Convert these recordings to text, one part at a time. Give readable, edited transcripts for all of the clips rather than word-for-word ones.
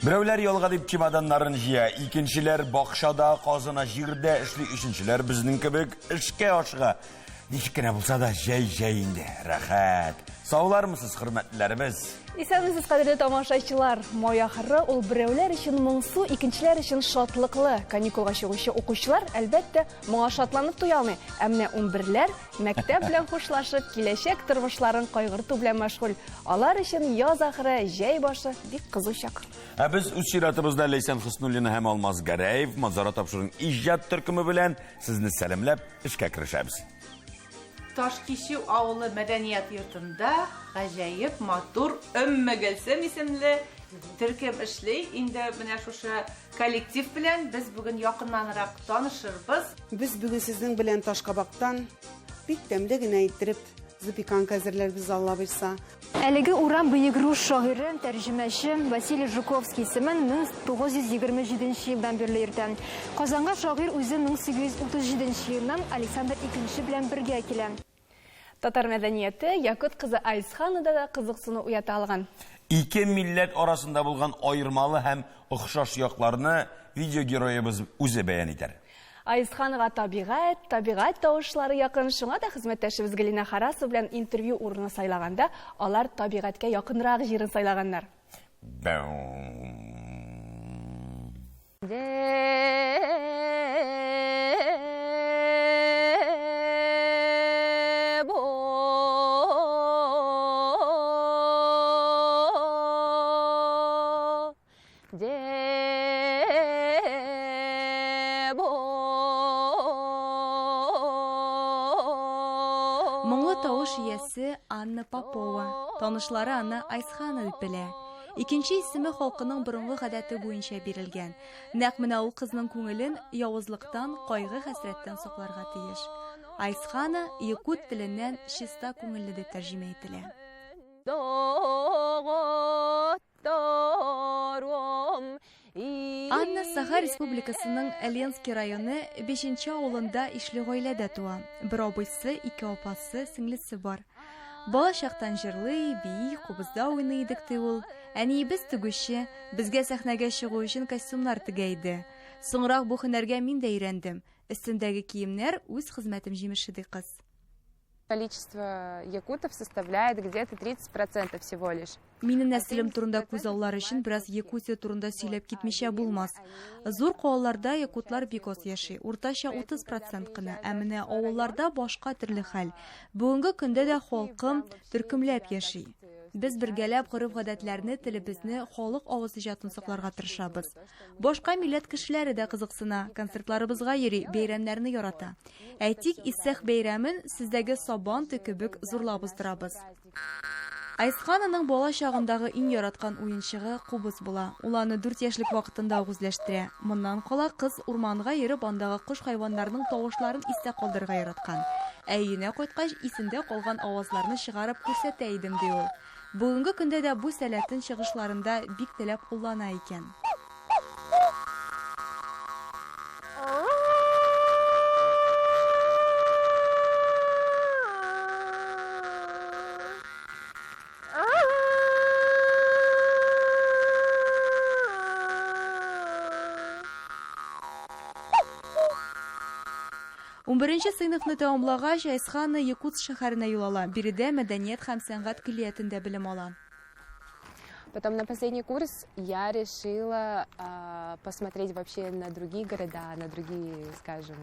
Берәүләр ялга дип чемоданнарын җыя, икенчеләр бакчада казына, җирдә эшли, өченчеләр безнең кебек эшкә ашыга. Ничек кенә булса да, җәй җәй инде, рәхәт. Саулармысыз, хөрмәтлеләребез? Исәнмесез, кадерле тамашачылар. Май ахыры ул берәүләр өчен моңсу, икенчеләр өчен шатлыклы. Каникулга чыгучы укучылар, әлбәттә, моңа шатланып туя алмый. Ә менә унберләр мәктәп белән хушлашып, киләчәк тормышларын кайгырту белән мәшгуль. Алар өчен яз ахыры, җәй башы бик кызу чак. Ә без үз чиратыбызда Ләйсән Хөснуллина һәм Алмаз Гәрәев Манзара тапшыруның иҗат төркеме белән сезне сәламләп эшкә керешәбез. Ташкичү авылы мәдәният йортында гаҗәеп матур Өммегөлсем исемле төркем эшли. Инде менә шушы коллектив белән без бүген якыннанрак танышырбыз. Без бүген сезнең белән ташкабактан бик тәмле генә иттереп запеканка әзерләрбез, Алла боерса. Әлеге урам бөек рус шагыйре, тәрҗемәче Василий Жуковский исемен 1927 елдан бирле йөртә. Казанга шагыйрь үзе 1837 елны Александр Икенче белән бергә килә. Татар мәдәнияте якут кызы Айсханада да кызыксыну уята алган. Ике милләт арасында булган аермалы һәм охшаш якларны видеогероебыз үзе бәян итәр. Аизханга табигать, табигать тавышлары якын, шуңа да хезмәттәшебез Галина Харасова белән интервью урыны сайлаганда, алар табигатькә якынрак җирен сайлаганнар. Моңлы тавыш иясе Анна Попова. Танышлары аны Айсхана дип белә. Икенче исеме халкының борынгы гадәте буенча бирелгән. Нәкъ менә ул кызның күңелен явызлыктан, кайгы-хәсрәттән сакларга тиеш. Айсхана якут теленнән чиста күңелле дип тәрҗемә ителә. Анна Саха Республикасының Ленский районы Бишенче авылында ишле гаиләдә туа. Бер абыйсы, ике апасы, сеңлесе бар. Бала чактан җырлый, бии, кубызда уйный идек, ди ул. Әниебез тегүче, безгә сәхнәгә чыгу өчен костюмнар тегә иде. Соңрак бу һөнәргә мин дә өйрәндем. Өстемдәге киемнәр үз хезмәтем җимеше, ди кыз. Количество якутов составляет где-то 30% всего лишь. Минем нәселем турында күзаллар өчен бераз Якутия турында сөйләп китмичә булмас. Зур калаларда якутлар бик аз яши, уртача 30 процент кына, ә менә авылларда башка төрле хәл. Бүгенге көндә дә халкым төркемләп яши. Без бергәләп гореф-гадәтләрне, телебезне, халык авыз иҗатын сакларга тырышабыз. Башка милләт кешеләре дә кызыксына, концертларыбызга йөри, бәйрәмнәрне ярата. Әйтик, Иссех бәйрәмен сездәге Сабан туй кебек зурлап уздырабыз. Айсхананың бала чагындагы иң яраткан уенчыгы кубыз була. Ул аны дүрт яшьлек вакытында ук үзләштерә. Моннан кала, кыз урманга йөреп, андагы кош-хайваннарның тавышларын истә калдырырга яраткан. Ә өенә кайткач, исендә калган авазларны чыгарып күрсәтә идем, ди ул. Бүгенге көндә дә бу сәләтен чыгышларында бик теләп куллана икән. Унберенче сыйныфны тәмамлагач, Айсхана Якутск шәһәренә юл ала. Биредә мәдәният һәм сәнгать көллиятендә белем ала. Потом на последний курс я решила посмотреть вообще на другие города, на другие, скажем,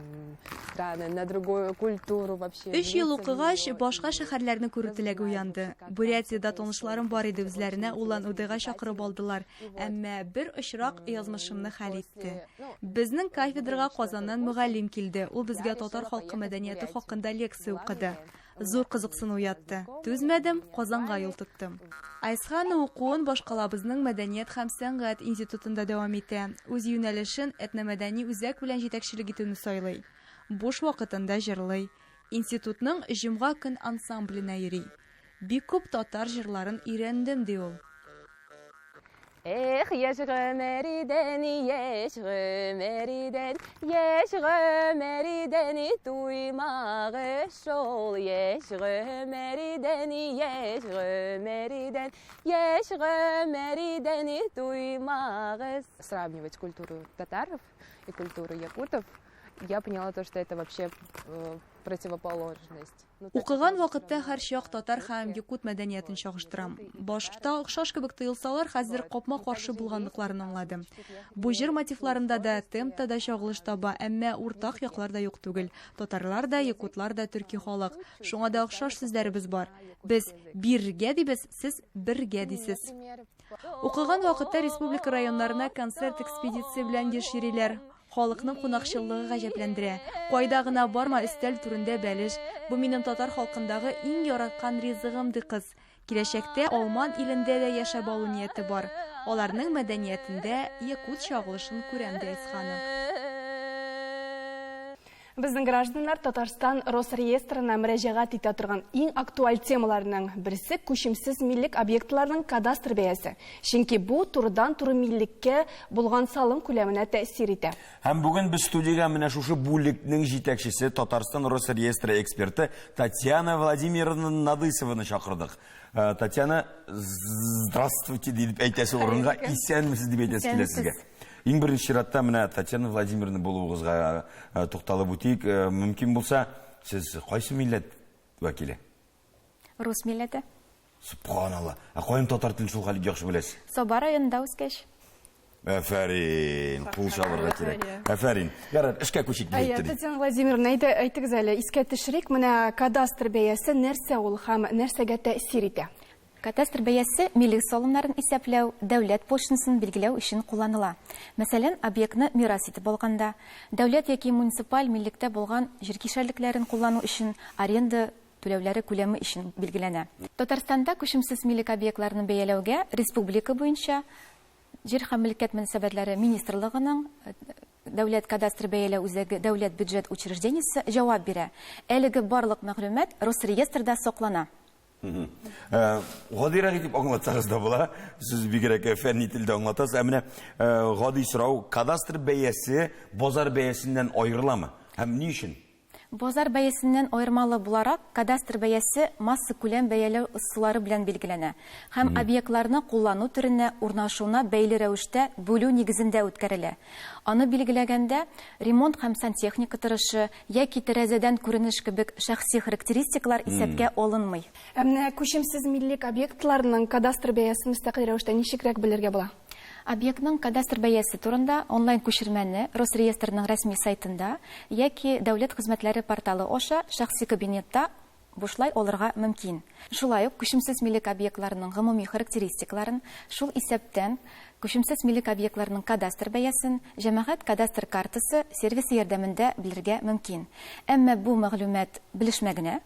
страны, на другую культуру вообще. Өч ел укыгач, башка шәһәрләрне күрү теләге уянды. Бурятиядә танышларым бар иде, үзләренә Улан-Удэга чакырып алдылар. Әмма бер очрак язмышымны хәл итте. Безнең кафедрага Казаннан мөгаллим килде, ул безгә татар халкы мәдәнияте хакында лекция укыды. Зур кызыксыну уятты. Түзмәдем, Казанга юл тоттым. Айсхана укуын башкалабызның мәдәният һәм сәнгать институтында дәвам итә. Үз юнәлешен этномәдәни үзәк белән җитәкчелек итүне сайлый. Буш вакытында җырлый. Институтның Җомга көн ансамбленә йөри. Бик күп татар җырларын өйрәндем, ди ул. Эх, яшь гомер иден, яшь гомер иден, яшь гомер иден, туймагы шул. Яшь гомер иден, яшь гомер иден, яшь гомер иден, туймагыз. Сравнивать культуру татаров и культуру якутов, я поняла то, что это вообще противоположность. Укыган вакытта һәрчак татар һәм якут мәдәниятен чагыштырам. Башта охшаш кебек тоелсалар, хәзер капма-каршы булганлыкларын аңладым. Бу җыр мотивларында да, темпта да чагылыш таба, әмма уртак яклар да юк түгел. Татарлар да, якутлар да төрки халык. Шуңа да охшаш сүзләребез бар. Без биргә дибез, сез бергә дисез. Укыган вакытта республика районнарына концерт экспедиция белән еш йөриләр. Халыкның кунакчыллыгы гаҗәпләндерә. Кайда гына барма, өстәл түрендә бәлеш. Бу минем татар халкындагы иң яраткан ризыгым, ди кыз. Киләчәктә алман илендә дә яшәп алу нияте бар. Аларның мәдәниятендә якут чагылышын күрәм, ди Айсхана. Безнең гражданнар Татарстан Росреестрына мөрәҗәгать итә торган иң актуаль темаларның берсе күчемсез милек объектларының кадастр бәясе. Чөнки бу турыдан-туры милеккә булган салым күләменә тәэсир итә. Һәм бүген без студиягә менә шушы бүлекнең җитәкчесе, Татарстан Росреестры эксперты Татьяна Владимировна Надысованы чакырдык. Татьяна, здравствуйте дип әйтәсе урынга исәнмесез дип әйтәсе килә сезгә. Иң беренче чиратта менә Татьяна Владимировна булуыгызга тукталып үтик. Мөмкин булса, сез кайсы милләт вәкиле? Рус милләте. Субханалла. Ә каян татар телен шул хәлгә яхшы беләсез? Саба районында үскәч. Афәрин, кул чабырга кирәк. Афәрин. Ярар, эшкә күчик дип әйтте. Татьяна Владимировна, әйдә, әйтегез әле, искә төшерик, менә кадастр бәясе нәрсә ул һәм нәрсәгә тәэсир итә? Кадастр бәясе милек салымнарын исәпләү, дәүләт пошлинасын билгеләү өчен кулланыла. Мәсәлән, объектны мирас итеп алганда, дәүләт яки муниципаль милектә булган җир кишәрлекләрен куллану өчен аренда түләүләре күләме өчен билгеләнә. Татарстанда күчемсез милек объектларын бәяләүгә республика буенча Җир һәм мөлкәт мөнәсәбәтләре министрлыгының Дәүләт кадастр бәяләү үзәге дәүләт бюджет учреждениесе җавап бирә. Әлеге барлык мәгълүмат Росреестрда саклана. Гадирәк итеп аңлатсагыз да була. Сез бигрәк фәнни телдә аңлатасыз. Ә менә гади сорау, кадастр бәясе базар бәясеннән аерыламы? Һәм ни өчен? Базар бәясеннән аермалы буларак, кадастр бәясе массакүләм бәяләү ысуллары белән билгеләнә һәм объектларны куллану төренә, урнашуына бәйле рәвештә бүлү нигезендә үткәрелә. Аны билгеләгәндә, ремонт һәм сантехника торышы яки тәрәзәдән күренеш кебек шәхси характеристикалар исәпкә алынмый. Ә менә күчемсез милек объектларының кадастр бәясен мөстәкыйль рәвештә ничегрәк белергә була? Объектның кадастр бәясе турында онлайн күчермәне Росреестрның рәсми сайтында яки Дәүләт хезмәтләре порталы аша шәхси кабинетта бушлай алырга мөмкин. Шулай ук күчемсез милек объектларының гомуми характеристикаларын, шул исәптән күчемсез милек объектларының кадастр бәясен җәмәгать кадастр картасы сервисы ярдәмендә белергә мөмкин. Әмма бу мәгълүмат белешмә генә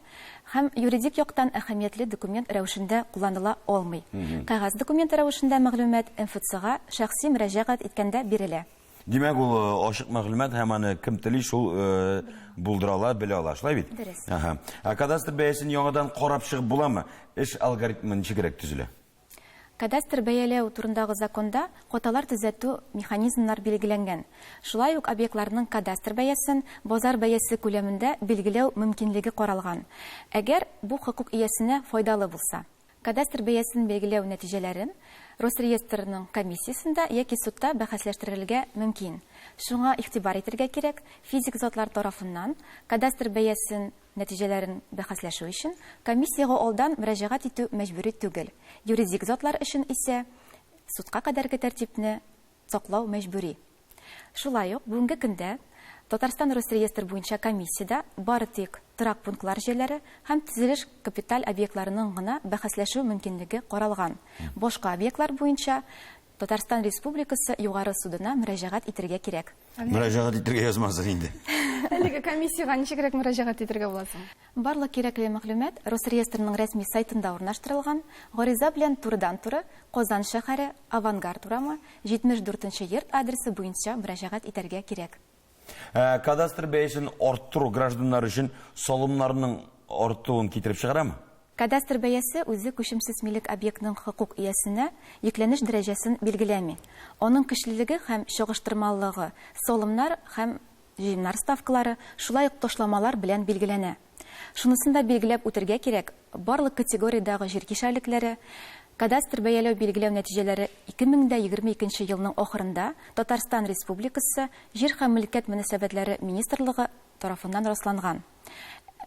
һәм юридик яктан әһәмиятле документ рәвешендә кулланыла алмый. Кәгазь документы рәвешендә мәгълүмат МФЦга шәхси мөрәҗәгать иткәндә бирелә. Димәк, ул ачык мәгълүмат һәм аны кем тели, шул булдыра ала, белә ала, шулай бит? Дөрес. Ага. Ә кадастр бәясен яңадан карап чыгып буламы? Эш алгоритмы ничегрәк төзелә? Кадастр бәяләү турындагы законда хаталар төзәтү механизмнар билгеләнгән. Шулай ук объектларның кадастр бәясен базар бәясе күләмендә билгеләү мөмкинлеге каралган, әгәр бу хокук иясенә файдалы булса. Кадастр бәясен билгеләү нәтиҗәләрен Росреестрның комиссиясендә яки судта бәхәсләштерелергә мөмкин. Шуңа игътибар итергә кирәк, физик затлар тарафыннан кадастр бәясен Нәтиҗәләрен бәхәсләшү өчен комиссиягә алдан мөрәҗәгать итү мәҗбүри түгел. Юридик затлар өчен исә судка кадәрге тәртипне саклау мәҗбүри. Шулай ук бүгенге көндә Татарстан Росреестр буенча комиссиядә бары тик торак пунктлар җирләре һәм төзелеш капиталь объектларының гына бәхәсләшү мөмкинлеге каралган. Башка объектлар буенча Татарстан Республикасы Югары судына мөрәҗәгать итергә кирәк. Мөрәҗәгать итергә язмасын инде. Әлеге комиссиягә ничегрәк мөрәҗәгать итергә була соң? Барлык кирәкле мәгълүмат Росреестрның рәсми сайтында урнаштырылган. Гариза белән турыдан-туры Казан шәһәре, Авангард урамы, 74 нче йорт адресы буенча мөрәҗәгать итәргә кирәк. Ә кадастр бәясен арттыру гражданнар өчен салымнарның артуын китереп чыгарамы? Кадастр бәясе үзе күчемсез милек объектының хокук иясенә йөкләнеш дәрәҗәсен билгеләми. Аның көчлелеге һәм чагыштырмалылыгы салымнар һәм җыемнар ставкалары, шулай ук ташламалар белән билгеләнә. Шунысын да билгеләп үтергә кирәк, барлык категориядәге җир кишәрлекләре, кадастр бәяләү билгеләү нәтиҗәләре 2022 елның ахырында Татарстан Республикасы Җир һәм мөлкәт мөнәсәбәтләре министрлыгы тарафыннан расланган.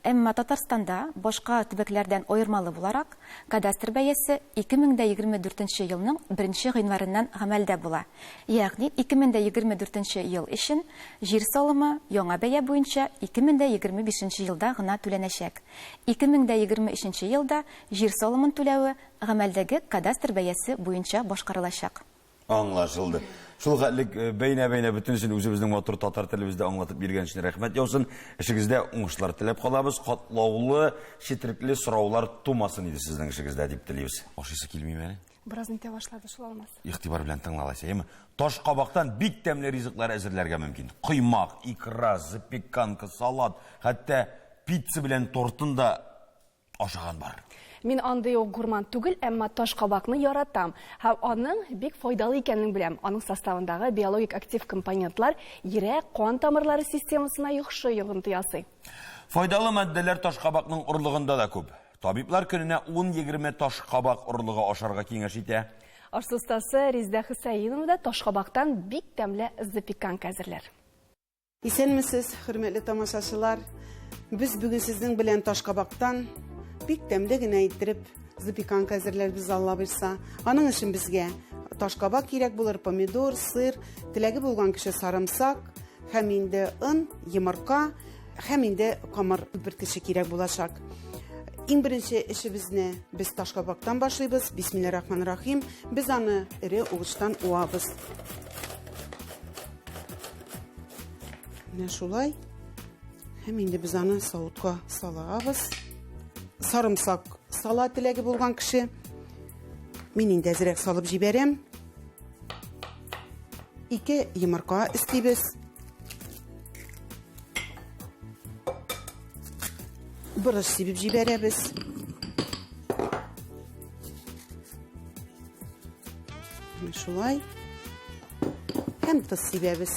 Әмма Татарстанда, башка төбәкләрдән аермалы буларак, кадастр бәясе 2024 елның беренче гыйнварыннан гамәлдә була. Ягъни 2024 ел өчен җир салымы яңа бәя буенча 2025 елда гына түләнәчәк. 2023 елда җир салымын түләве гамәлдәге кадастр бәясе буенча башкарылачак. Аңлашылды. Шул хәтлек э, бәйнә-бәйнә бөтенесен үзебезнең матур татар телебездә аңлатып биргән өчен рәхмәт яусын. Эшегездә уңышлар теләп калабыз. Катлаулы, четерекле сораулар тумасын иде сезнең эшегездә дип телибез. Ашыйсы килмиме әле? Бераз нитә башлады шул Алмаз. Игътибар белән тыңла алайса, яме? Таш кабактан бик тәмле ризыклар әзерләргә мөмкин. Коймак, икра, запеканка, салат, хәтта пицца белән тортын да ашаган бар. Мин андый ук гурман түгел, әмма ташкабакны яратам. Һәм аның бик файдалы икәнен беләм. Аның составындагы биологик актив компонентлар йөрәк, кан тамырлары системасына яхшы йогынты ясый. Файдалы матдәләр ташкабакның орлыгында да күп. Табиблар көненә 10-20 ташкабак орлыгы ашарга киңәш итә. Аш-су остасы Резидә Хөсәенова да ташкабактан бик тәмле запеканка әзерләр. Исәнмесез, хөрмәтле тамашачылар. Без бүген сезнең белән ташкабактан бик тәмле генә иттереп запеканка әзерләрбез, Алла боерса. Аның өчен безгә ташкабак кирәк булыр, помидор, сыр, теләге булган кеше сарымсак һәм инде он, йомырка һәм инде камыр күперткече кирәк булачак. Иң беренче эшебезне без ташкабактан башлыйбыз. Бисмиллахир-рахманир-рахим. Без аны эре угычтан уабыз. Менә шулай. Һәм инде без аны савытка салабыз. Сарымсак сала теләге булган кеше. Мин инде әзрәк салып җибәрәм. Ике йомырка өстибез. Борыч сибеп җибәрәбез. Менә шулай. Һәм тоз сибәбез.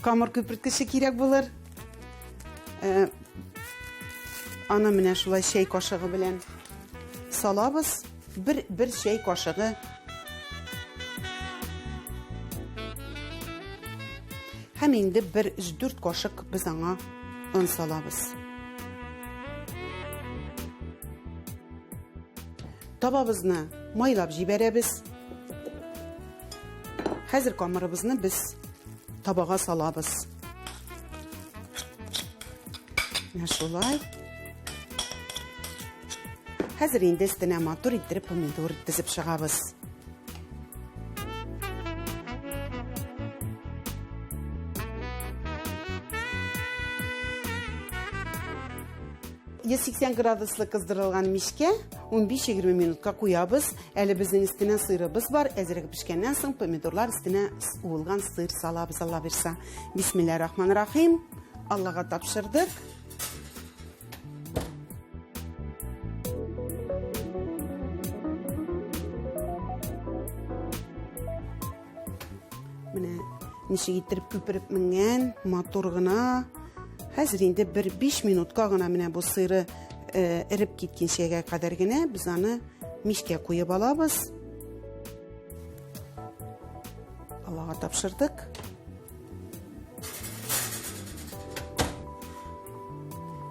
Камыр күперткече кирәк булыр. Э, аны менә шулай чәй кашыгы белән салабыз. Бер, бер чәй кашыгы. Һәм инде бер 3-4 кашык без аңа он салабыз. Табабызны майлап җибәрәбез. Хәзер камырыбызны без табага салабыз. Менә шулай. Хәзер инде өстенә матур иттереп помидор тезеп чыгабыз. 180 градуслы кыздырылган мичкә 15-20 минутка куябыз. Әле безнең өстенә сырыбыз бар. Әзрәк пешкәннән соң помидорлар өстенә уылган сыр салабыз, Алла бирса. Бисмилла рахман рахим. Аллага тапшырдык. Менә ничек иттереп күпереп менгән, матур гына. Хәзер инде бер 5 минутка гына менә бу сыры э, эреп киткәнчәгә кадәр генә без аны мичкә куеп алабыз. Аллага тапшырдык.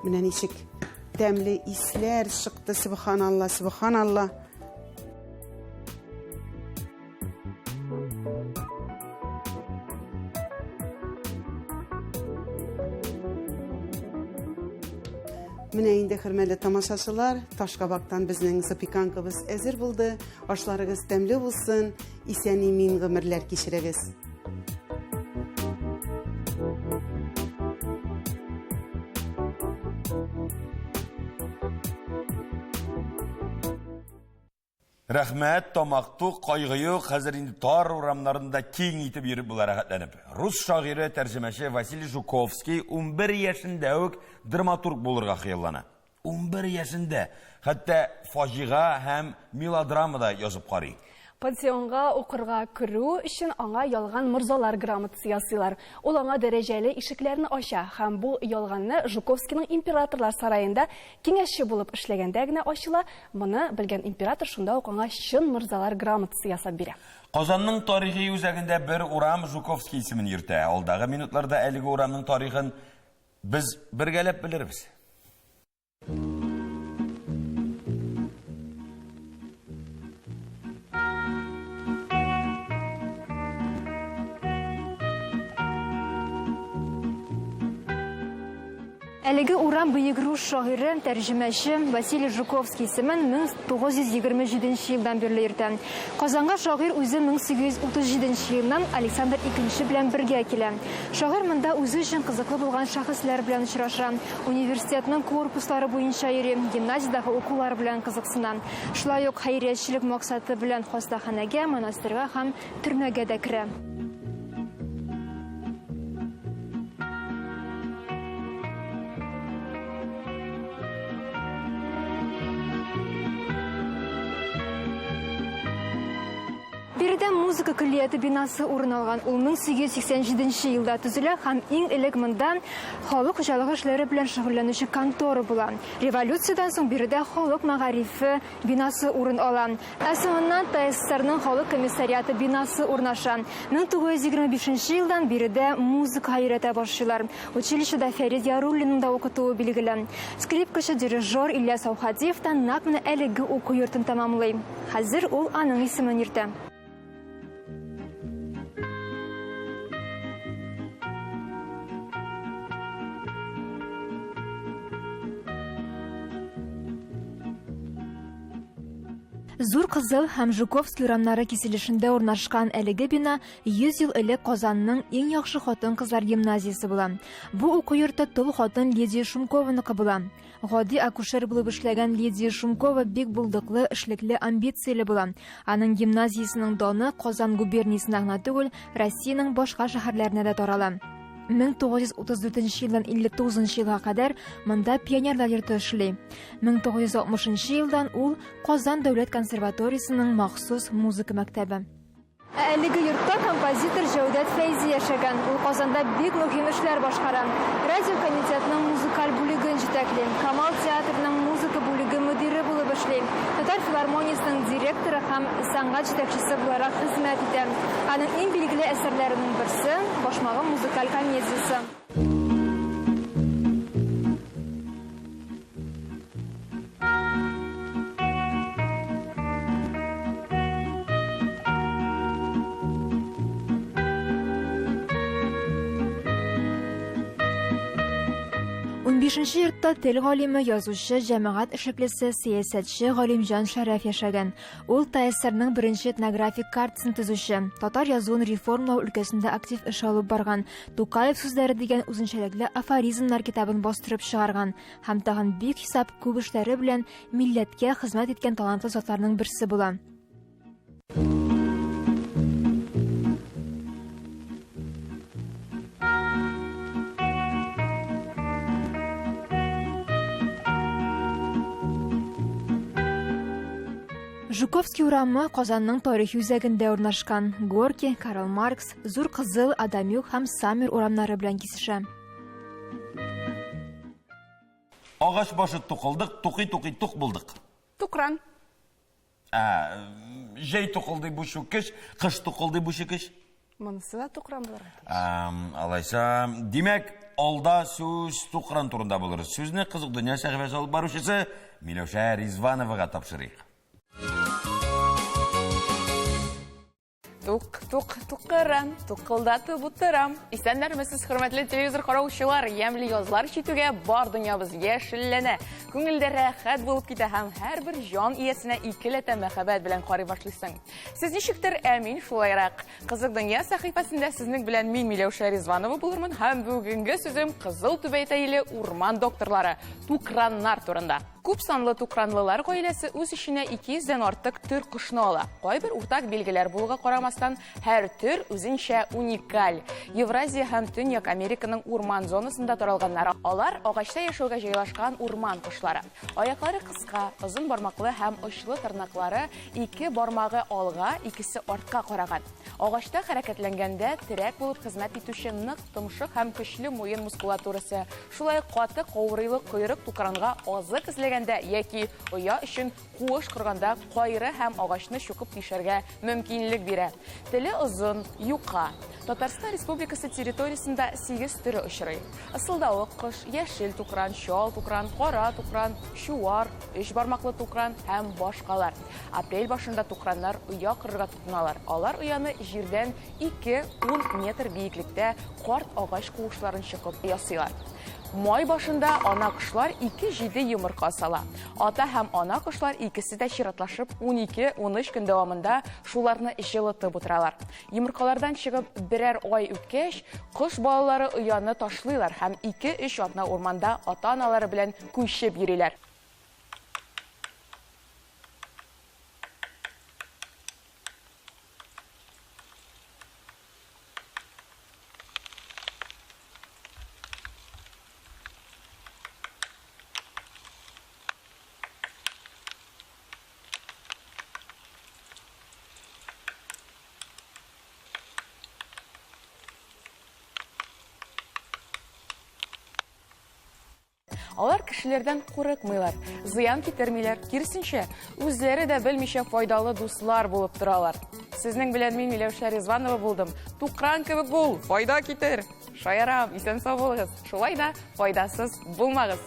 Менә ничек тәмле исләр чыкты, субханалла, субханалла. Менә инде, хөрмәтле тамашачылар, ташкабактан безнең запеканкабыз әзер булды. Ашларыгыз тәмле булсын, исән-имин гомерләр кичерегез. Рәхмәт, тамак тук, кайгы юк, хәзер инде тар урамнарында киң итеп йөреп була рәхәтләнеп. Рус шагыйре, тәрҗемәче Василий Жуковский 11 яшендә үк драматург булырга хыяллана. 11 яшендә! Хәтта фаҗига һәм мелодрама да язып карый. Пансионга укырга керү өчен аңа ялган морзалар грамотасы ясыйлар. Ул аңа дәрәҗәле ишекләрне ача һәм бу ялганны Жуковскийның императорлар сараенда киңәшче булып эшләгәндә генә ачыла. Моны белгән император шунда ук аңа чын морзалар грамотасы ясап бирә. Казанның тарихи үзәгендә бер урам Жуковский исемен йөртә. Алдагы минутларда әлеге урамның тарихын без бергәләп белербез. Әлеге урам бөек рус шагыйре, тәрҗемәче Василий Жуковский исемен 1927 елдан бирле йөртә. Казанга шагыйрь үзе 1837 елдан Александр II белән бергә килә. Шагыйрь монда үзе өчен кызыклы булган шәхесләр белән очраша, университетның корпуслары буенча йөри, гимназиядәге укулар белән кызыксына. Шулай ук хәйриячелек максаты белән хастаханәгә, монастырьга һәм төрмәгә дә керә. Биредә музыка көллияте бинасы урын алган. Ул 1887 елда төзелә һәм иң элек монда халык хуҗалыгы эшләре белән шөгыльләнүче контора була. Революциядән соң биредә халык мәгарифе бинасы урын ала. Ә соңыннан ТАССРның халык комиссариаты бинасы урнаша. 1925 елдан биредә музыка өйрәтә башлыйлар. Училищеда Фәрид Яруллинның да укытуы билгеле. Скрипкачы, дирижер Ильяс Аухадиев та нәкъ менә әлеге уку йортын тәмамлый. Хәзер ул аның исемен йөртә. Зур Кызыл һәм Жуковский урамнары киселешендә урнашкан әлеге бина 100 ел элек Казанның иң яхшы хатын-кызлар гимназиясе була. Бу уку йорты тол хатын Лидия Шумкованыкы була. Гади акушер булып эшләгән Лидия Шумкова бик булдыклы, эшлекле, амбицияле була. Аның гимназиясенең даны Казан губерниясенә генә түгел, Россиянең башка шәһәрләренә дә тарала. 1934 елдан 59 елга кадәр монда пионерлар йорты эшли. 1960 елдан ул Казан дәүләт консерваториясенең махсус музыка мәктәбе. Ә әлеге йортта композитор Җәүдәт Фәйзи яшәгән. Ул Казанда бик мөһим эшләр башкара. Радио комитетының музыкаль бүлеген җитәкли, Камал театрының музыка бүлеге мөдире булып эшли, Татар филармониясенең директоры һәм сәнгать җитәкчесе буларак хезмәт итә. Аның иң билгеле әсәрләренең берсе, Башмагым музыкаль комедиясе. Унбишенче йортта тел галиме, язучы, җәмәгать эшлеклесе, сәясәтче Галимҗан Шәрәф яшәгән. Ул ТАССРның беренче этнографик картасын төзүче, татар язуын реформалау өлкәсендә актив эш алып барган, Тукаев сүзләре дигән үзенчәлекле афоризмнар китабын бастырып чыгарган һәм тагын бихисап күп эшләре белән милләткә хезмәт иткән талантлы затларның берсе була. Жуковский урамы Казанның тарихи үзәгендә урнашкан. Горки, Карл Маркс, Зур Кызыл, Адамюк һәм Саммер урамнары белән кисешә. Агач башы тукылдык, тукый-тукый тук булдык. Тукран. Ә, җәй тукылдый бу чүкеч, кыш тукылдый бу чүкеч. Монысы да тукран булырга тиеш. Алайса, димәк, алда сүз тукран турында булыр. Сүзне Кызык дөнья сәхифәсе алып баручысы Миләүшә Ризвановага тапшырыйк. Тук, тук, тукырам, тукылдатып утырам. Исәннәрмесез, хөрмәтле телевизор караучылар, ямьле язлар җитүгә бар дөньябыз яшелләнә. Күңелдә рәхәт булып китә һәм һәрбер җан иясенә икеләтә мәхәббәт белән карый башлыйсың. Сез ничектер, ә мин шулайрак. Кызык дөнья сәхифәсендә сезнең белән мин Миләүшә Ризванова булырмын һәм бүгенге сүзем кызыл түбәтәйле урман докторлары, тукраннар турында. Күп санлы тукранлылар гаиләсе үз эченә 200 дән артык төр кошны ала. Кайбер уртак билгеләр булуга карамастан, һәр төр үзенчә уникаль. Евразия һәм Төньяк Американың урман зонасында таралганнар. Алар агачта яшәүгә җайлашкан урман кошлары. Аяклары кыска, озын бармаклы һәм очлы тырнаклары ике бармагы алга, икесе артка караган. Агачта хәрәкәтләнгәндә терәк булып хезмәт итүче нык томшык һәм көчле муен мускулатурасы, Шулай ук каты каурыйлы койрык тукранга азык эзләгәндә яки оя өчен куыш корганда кайры һәм агачны чукып тишәргә мөмкинлек бирә. Теле озын, юка. Татарстан Республикасы территориясендә сигез төре очрый. Ысылдавык кош, яшел тукран, чал тукран, кара тукран, чуар, өч бармаклы тукран һәм башкалар. Апрель башында тукраннар оя корырга тотыналар. Алар ояны җирдән 2-10 метр биеклектә карт агач куышларын чокып ясыйлар. Май башында ана кошлар 2-7 йомырка сала. Ата һәм ана кошлар икесе дә чиратлашып 12-13 көн дәвамында шуларны җылытып утыралар. Йомыркалардан чыгып берәр ай үткәч, кош балалары ояны ташлыйлар һәм 2-3 атна урманда ата-аналары белән күчеп йөриләр. Алар кешеләрдән курыкмыйлар, зыян китермиләр, киресенчә, үзләре дә белмичә файдалы дуслар булып торалар. Сезнең белән мин Миләүшә Ризванова булдым. Тукран кебек бул, файда китер. Шаярам, исән-сау булыгыз. Шулай да файдасыз булмагыз.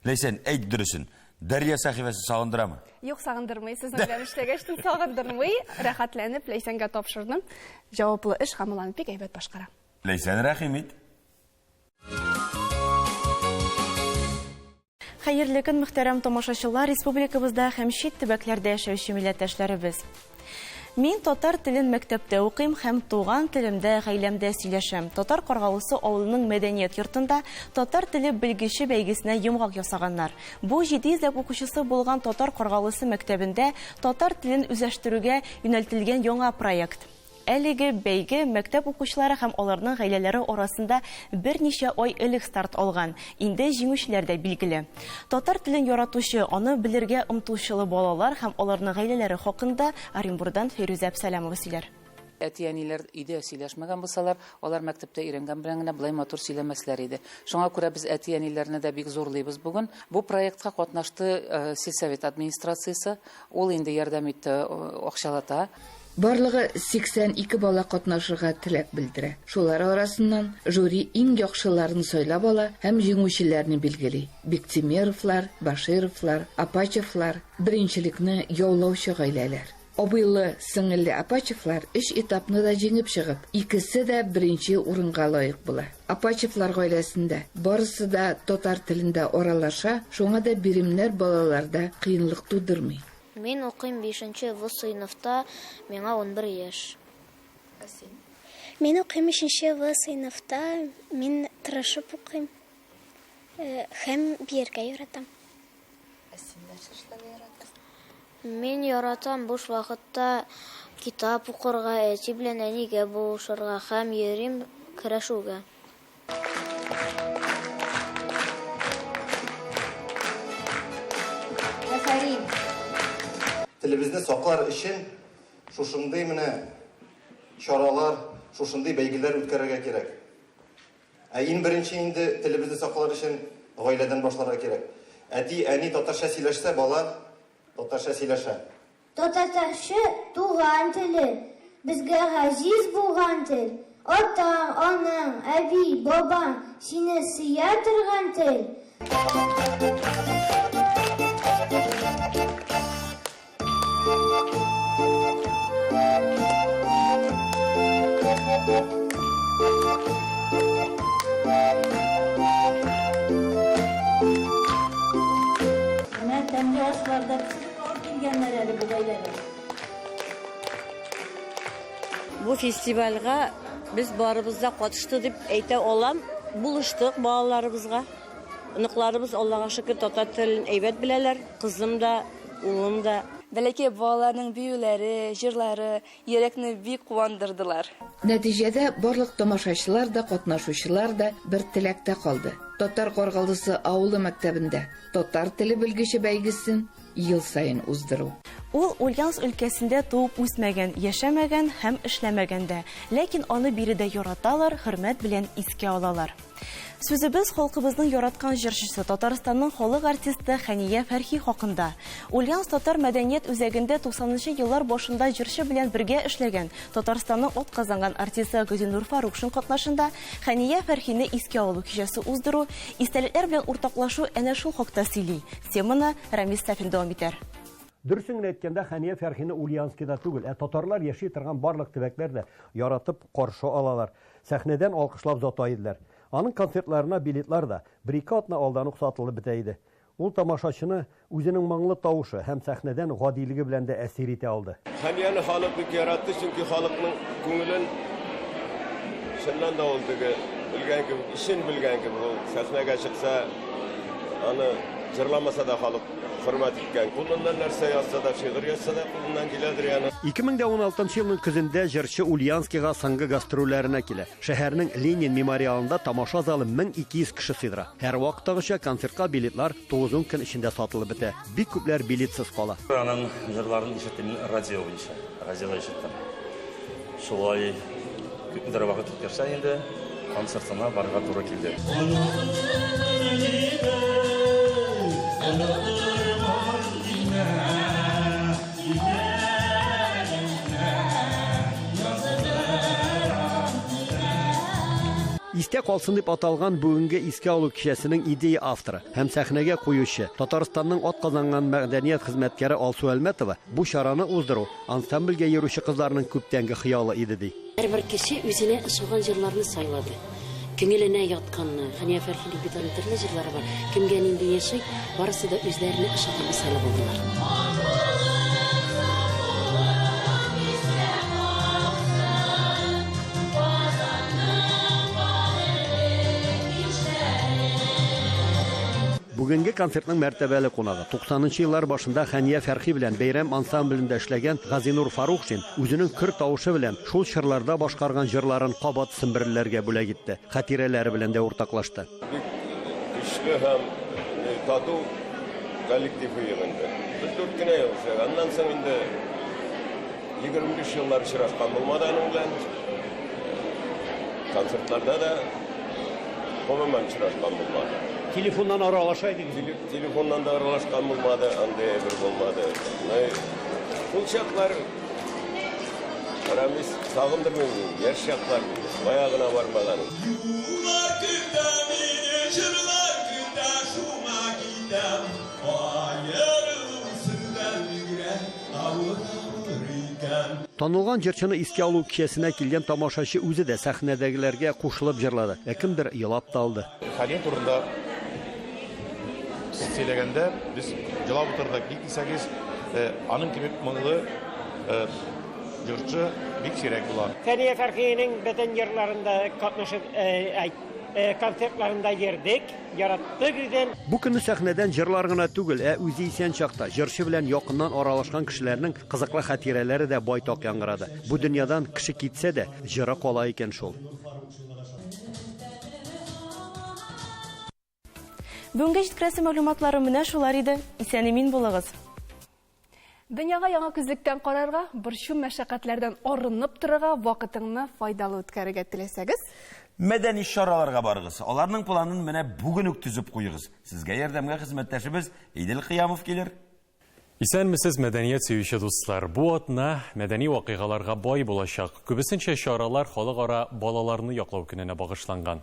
Ләйсән, әйт дөресен. Дәрья сәхифәсе сагындырамы? Юк, сагындырмый. Сезнең белән эшләгәч, сагындырмый. Рәхәтләнеп Ләйсәнгә тапшырдым. Җаваплы эш һәм ул аны бик әйбәт башкара. Ләйсән, рәхим ит. Хәерле көн, мөхтәрәм тамашачылар, республикабызда һәм чит төбәкләрдә яшәүче милләттәшләребез. Мин татар телен мәктәптә укыйм һәм туган телемдә гаиләмдә сөйләшәм. Татар Каргалысы авылының мәдәният йортында татар теле белгече бәйгесенә йомгак ясаганнар. Бу 700 ләп укучысы булган Татар Каргалысы мәктәбендә татар телен үзләштерүгә юнәлтелгән яңа проект. Әлеге бәйге мәктәп укучылары һәм аларның гаиләләре арасында берничә ай элек старт алган. Инде җиңүчеләр дә билгеле. Татар телен яратучы, аны белергә омтылучылы балалар һәм аларның гаиләләре хакында Оренбурдан Фәйрүзә Әпсәләмова сөйләр. Әти-әниләр өйдә сөйләшмәгән булсалар, алар мәктәптә өйрәнгән белән генә болай матур сөйләмәсләр иде. Шуңа күрә без әти-әниләрне дә бик зурлыйбыз бүген. Бу проектка катнашты сельсовет администрациясе, ул инде ярдәм итте акчалата. Барлыгы 82 бала катнашырга теләк белдерә. Шулар арасыннан жюри иң яхшыларын сайлап ала һәм җиңүчеләрне билгели. Биктимеровлар, Башировлар, Апачевлар, беренчелекне яулаучы гаиләләр. Абыйлы, сеңелле Апачевлар өч этапны да җиңеп чыгып, икесе дә беренче урынга лаек була. Апачевлар гаиләсендә барысы да татар телендә аралаша, шуңа да биремнәр балаларда кыенлык тудырмый. Мин укыйм бишенче В сыйныфта, миңа 11 яшь. Ә син? Мин укыйм өченче В сыйныфта, мин тырышып укыйм һәм биергә яратам. Ә син нәрсә эшләргә яратасың? Мин яратам буш вакытта китап укырга, әти белән әнигә булышырга һәм йөрим көрәшүгә. Афәрин! Телебезне саклар өчен шушындый менә чаралар, шушындый бәйгеләр үткәрергә кирәк. Ә иң беренче инде телебезне саклар өчен гаиләдән башларга кирәк. Әти, әни татарча сөйләшсә, бала татарча сөйләшә. Татарча туган теле, безгә газиз булган тел, атаң, анаң, әби, бабаң сине сөя торган тел. Менә тәмле ашлар да пешереп алып килгәннәр әле бу гаиләдә. Бу фестивальгә без барыбыз да катышты дип әйтә алам. Булыштык балаларыбызга. Оныкларыбыз, Аллага шөкер, татар телен әйбәт беләләр. Кызым да, улым да. Бәләкәй балаларның биюләре, җырлары йөрәкне бик куандырдылар. Нәтиҗәдә барлык тамашачылар да, катнашучылар да бер теләктә калды, Татар Каргалысы авылы мәктәбендә татар теле белгече бәйгесен ел саен уздыру. Ул Ульяновск өлкәсендә туып үсмәгән, яшәмәгән һәм эшләмәгән дә. Ләкин аны биредә яраталар, хөрмәт белән искә алалар. Сүзебез халкыбызның яраткан җырчысы, Татарстанның халык артисты Хәния Фәрхи хакында. Ульяновск татар мәдәният үзәгендә 90 нчы еллар башында җырчы белән бергә эшләгән Татарстанның атказанган артисты Газинур Фарукшин катнашында Хәния Фәрхине искә алу кичәсе уздыру, истәлекләр белән уртаклашу әнә шул хакта сөйли. Теманы Рамис Сафин дәвам итәр. Дөресен генә әйткәндә, Хәния Фәрхине Ульяновскида түгел, ә татарлар яши торган барлык төбәкләрдә яратып каршы алалар, сәхнәдән алкышлап озата иделәр. Аның концертларына билетлар да бер-ике атна алдан ук сатылып бетә иде. Ул тамашачыны үзенең моңлы тавышы һәм сәхнәдән гадилеге белән дә әсир итә алды. Хәнияне халык бик яратты, чөнки халыкның күңелен чыннан да ул теге белгән кебек, эшен белгән кебек, ул сәхнәгә чыкса, аны җырламаса да халык хөрмәт иткән. Кулыннан нәрсә язса да, шигырь язса да кулыннан киләдер яны. 2016 елның көзендә җырчы Ульяновскига соңгы гастрольләренә килә. Шәһәрнең Ленин мемориалында тамаша залы 1200 кеше сыйдыра. Һәрвакыттагыча концертка билетлар 9-ун көн эчендә сатылып бетә. Бик күпләр билетсыз кала. Аның җырларын ишеттем мин радио буенча. Радиода ишеттем. Шулай күпмедер вакыт үткәрсә инде, концертына барырга туры килде. Истә калсын дип аталган бүгенге искә алу кичәсенең идея авторы һәм сәхнәгә куючы, Татарстанның атказанган мәдәният хезмәткәре Алсу Әлмәтова бу чараны уздыру ансамбльгә йөрүче кызларның күптәнге хыялы иде, ди. Һәрбер кеше үзенә ошаган җырларны сайлады. Күңеленә ятканны. Хәния Фәрхинең бит аның төрле җырлары бар. Кемгә нинди яши, барысы да үзләренә ошаганны сайлап алдылар. Бүгенге концертның мәртәбәле кунагы, 90 нчы еллар башында Хәния Фәрхи белән Бәйрәм ансамблендә эшләгән Газинур Фарухшин үзенең көр тавышы белән шул чорларда башкарган җырларын кабат семберлеләргә бүләк итте, хатирәләре белән дә уртаклашты. Бик көчле һәм тату коллектив иек инде. Без дүрт кенә ел эшләдек. Аннан соң инде 25 еллар очрашкан булмады аның белән. Концертларда да гомумән очрашкан булмады. Телефоннан аралаша идегез? Телефоннан да аралашкан булмады, андый әйбер булмады. Шул чаклар Рамис сагындырмый мине, яшь чаклар бит, кая гына бармаган. Юллар көтә мине, җырлар көтә, шуңа китәм. Аерылу сездән бигрәк авыр икән. Танылган җырчыны искә алу кичәсенә килгән тамашачы үзе дә сәхнәдәгеләргә кушылып җырлады, ә кемдер елап та алды. Хәния турында сөйләгәндә без елап утырдык. Ник дисәгез, аның кебек моңлы җырчы бик сирәк була. Хәния Фәрхиенең бөтен җырларында катнашып, концертларында йөрдек, яраттык үзен. Бу көнне сәхнәдән җырлар гына түгел, ә үзе исән чакта җырчы белән якыннан аралашкан кешеләрнең кызыклы хатирәләре дә байтак яңгырады. Бу дөньядан кеше китсә дә, җыры кала икән шул. Бүгенге җиткерәсе мәгълүматларым менә шулар иде. Исән-имин булыгыз. Дөньяга яңа күзлектән карарга, борчу-мәшәкатьләрдән арынып торырга, вакытыңны файдалы үткәрергә теләсәгез, Мәдәни чараларга барыгыз. Аларның планын менә бүген үк төзеп куегыз. Сезгә ярдәмгә хезмәттәшебез Идел Кыямов килер. Исәнмесез, мәдәният сөюче дуслар. Бу атна мәдәни вакыйгаларга бай булачак. Күбесенчә чаралар халыкара балаларны яклау көненә багышланган.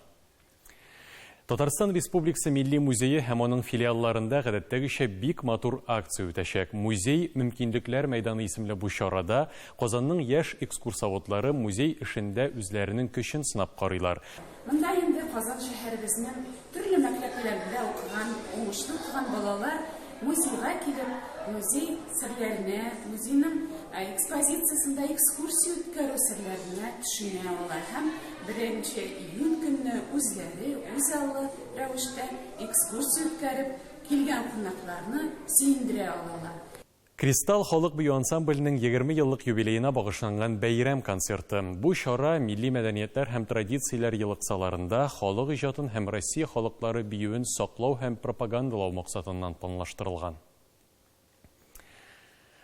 Татарстан Республикасы Милли музее һәм аның филиалларында гадәттәгечә бик матур акция үтәчәк. Музей мөмкинлекләр мәйданы исемле бу чарада Казанның яшь экскурсоводлары музей эшендә үзләренең көчен сынап карыйлар. Монда инде Казан шәһәребезнең төрле мәктәпләрендә укыган, уңышлы укыган балалар музейга килеп, музей серләренә, музейның экспозициясендә экскурсия үткәрү серләренә төшенә ала һәм беренче июнь көнне үзләре үзаллы рәвештә экскурсия үткәреп, килгән кунакларны сөендерә алалар. Кристалл халык бию ансамбленең 20 еллык юбилеена багышланган бәйрәм концерты. Бу чара милли мәдәниятләр һәм традицияләр елы кысаларында халык иҗатын һәм Россия халыклары биюен саклау һәм пропагандалау максатыннан планлаштырылган.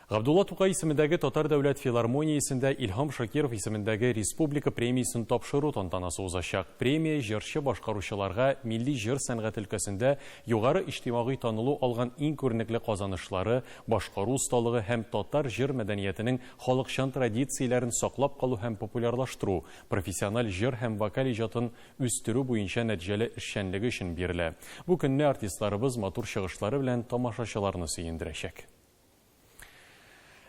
Габдулла Тукай исемендәге Татар дәүләт филармониясендә Илһам Шакиров исемендәге республика премиясен тапшыру тантанасы узачак. Премия җырчы башкаручыларга милли җыр сәнгате өлкәсендә югары иҗтимагый танылу алган иң күренекле казанышлары, башкару осталыгы һәм татар җыр мәдәниятенең халыкчан традицияләрен саклап калу һәм популярлаштыру, профессиональ җыр һәм вокаль иҗатын үстерү буенча нәтиҗәле эшчәнлеге өчен бирелә. Бу көнне артистларыбыз матур чыгышлары белән тамашачыларны сөендерәчәк.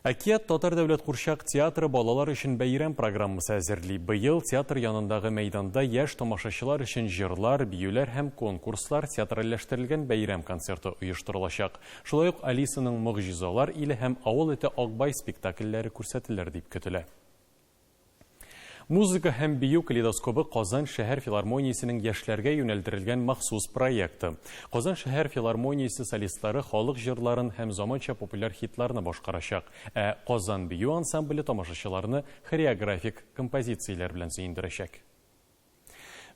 Әкият татар дәүләт курчак театры балалар өчен бәйрәм программасы әзерли. Быел театр янындагы мәйданда яшь тамашачылар өчен җырлар, биюләр һәм конкурслар, театральләштерелгән бәйрәм концерты оештырылачак. Шулай ук Алисаның могҗизалар иле һәм Авыл эте Акбай спектакльләре күрсәтелер дип көтелә. Музыка һәм бию калейдоскобы Казан шәһәр филармониясенең яшьләргә юнәлдерелгән махсус проекты. Казан шәһәр филармониясе солистлары халык җырларын һәм заманча популяр хитларны башкарачак. Ә Казан бию ансамбле тамашачыларны хореографик композицияләр белән сөендерәчәк.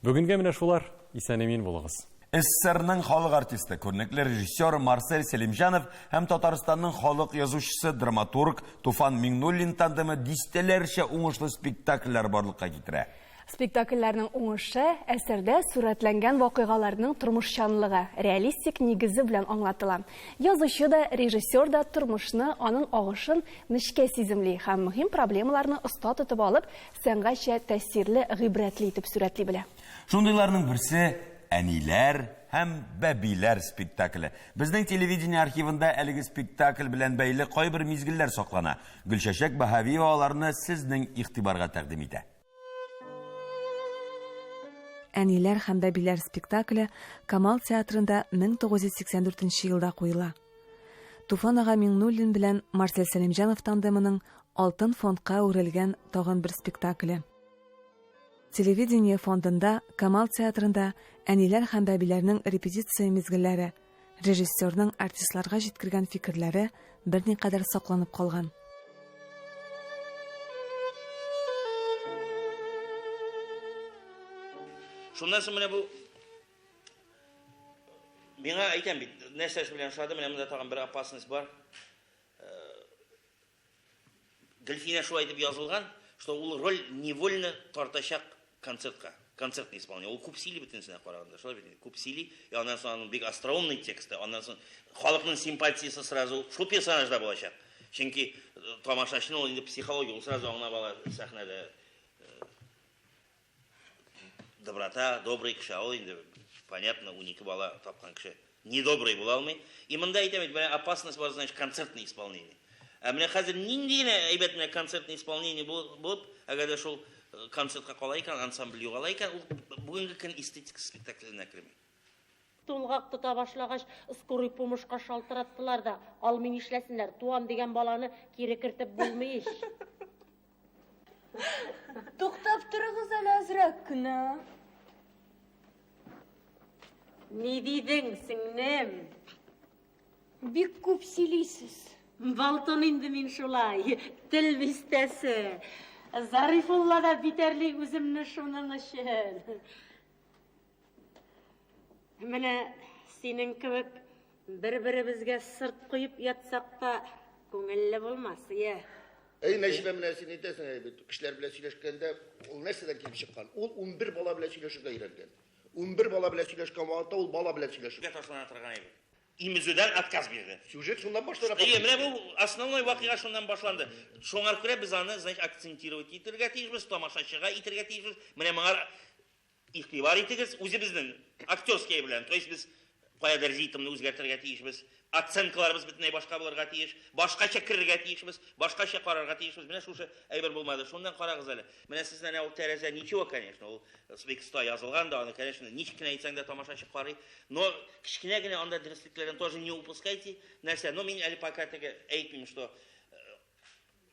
Бүгенгә менә шулар. Исән-имин булыгыз. СССРның халык артисты, күренекле режиссер Марсель Сәлимҗанов һәм Татарстанның халык язучысы, драматург Туфан Миңнуллин тандемы дистәләрчә уңышлы спектакльләр барлыкка китерә. Спектакльләрнең уңышы әсәрдә сурәтләнгән вакыйгаларның тормышчанлыгы, реалистик нигезе белән аңлатыла. Язучы да, режиссер да тормышны, аның агышын нечкә сиземли һәм мөһим проблемаларны оста тотып алып, сәнгатьчә тәэсирле, гыйбрәтле итеп сурәтли белә. Шундыйларның берсе Әниләр һәм бәбиләр спектакле. Безнең телевидение архивында әлеге спектакль белән бәйле кайбер мизгелләр саклана. Гөлчәчәк Баһавиева аларны сезнең игътибарга тәкъдим итә. Әниләр һәм бәбиләр спектакле Камал театрында 1984 елда куела. Туфан ага Миңнуллин белән Марсель Сәлимҗанов тандемының Алтын фондка әверелгән тагын бер спектакле. Телевидение фондында Камал театрында әниләр һәм бәбиләрнең репетиция мизгелләре, режиссерның артистларга җиткергән фикерләре берникадәр сакланып калган. Шуннан соң менә бу миңа әйтәм бит, нәрсәсе белән ошады, менә монда тагын бер опасность бар. Гөлфинә шулай дип язылган, что ул роль невольно тартачак концертка, концертный исполнение. Ул күп сөйли бөтенесенә караганда, шулай бит инде, күп сөйли. И аннан соң аның бик остроумный тексты, аннан соң халыкның симпатиясе сразу шул персонажда булачак. Чөнки тамашачының ул инде психология, ул сразу аңлап ала сәхнәдә Доброта, добрый кеше, ул инде, понятно, 12 бала тапкан кеше недобрый була алмый. И монда әйтәм бит, менә опасность бар, значит, концертное исполнение. Ә менә хәзер нинди генә әйбәт менә концертное исполнение булып, әгәр дә шул э, концертка кала икән, ансамбль югала икән, ул бүгенге көн эстетика спектакленә керми. Тулгак тота башлагач, скорый помощька шалтыраттылар да, алмый нишләсеннәр, туам дигән баланы кире кертеп булмый ич. Туктап торыгыз әле әзрәк кенә. Ни дидең, сеңлем? Бик күп сөйлисез. Балтын инде мин шулай, тел бистәсе. Зарифулла да битәрли үземне шуның өчен. Менә синең кебек бер-беребезгә сырт куеп ятсак та күңелле булмас, иә. Әй, Нәҗибә, менә син әйтәсең әй бит, кешеләр белән сөйләшкәндә, ул нәрсәдән килеп чыккан? Ул 11 бала белән сөйләшергә өйрәнгән. 11 бала белән сөйләшкән вакытта ул бала белән сөйләшергә ташлана торган әйбер. Имезүдән отказ бирде. Сюжет шуннан башлана. Әйе, менә бу основной вакыйга шуннан башланды. Шуңар күрә без аны, значит, акцентировать итәргә тиешбез, тамашачыга итәргә тиешбез. Менә моңар Игътибар итегез, үзебезнең актерский белән, то есть без каядыр ритмны үзгәртергә тиешбез. Оценкаларыбыз бөтенләй башка булырга тиеш, башкача керергә тиешбез, башкача карарга тиешбез. Менә шушы әйбер булмады. Шуннан карагыз әле. Менә сезнең әнә ул тәрәзә ничего, конечно, ул бик оста язылган да, аны, конечно, ничек кенә әйтсәң дә тамашачы карый. Но кечкенә генә анда дөреслекләрен тоже не упускайте. Нәрсә, но мин әле пока теге әйтмим, что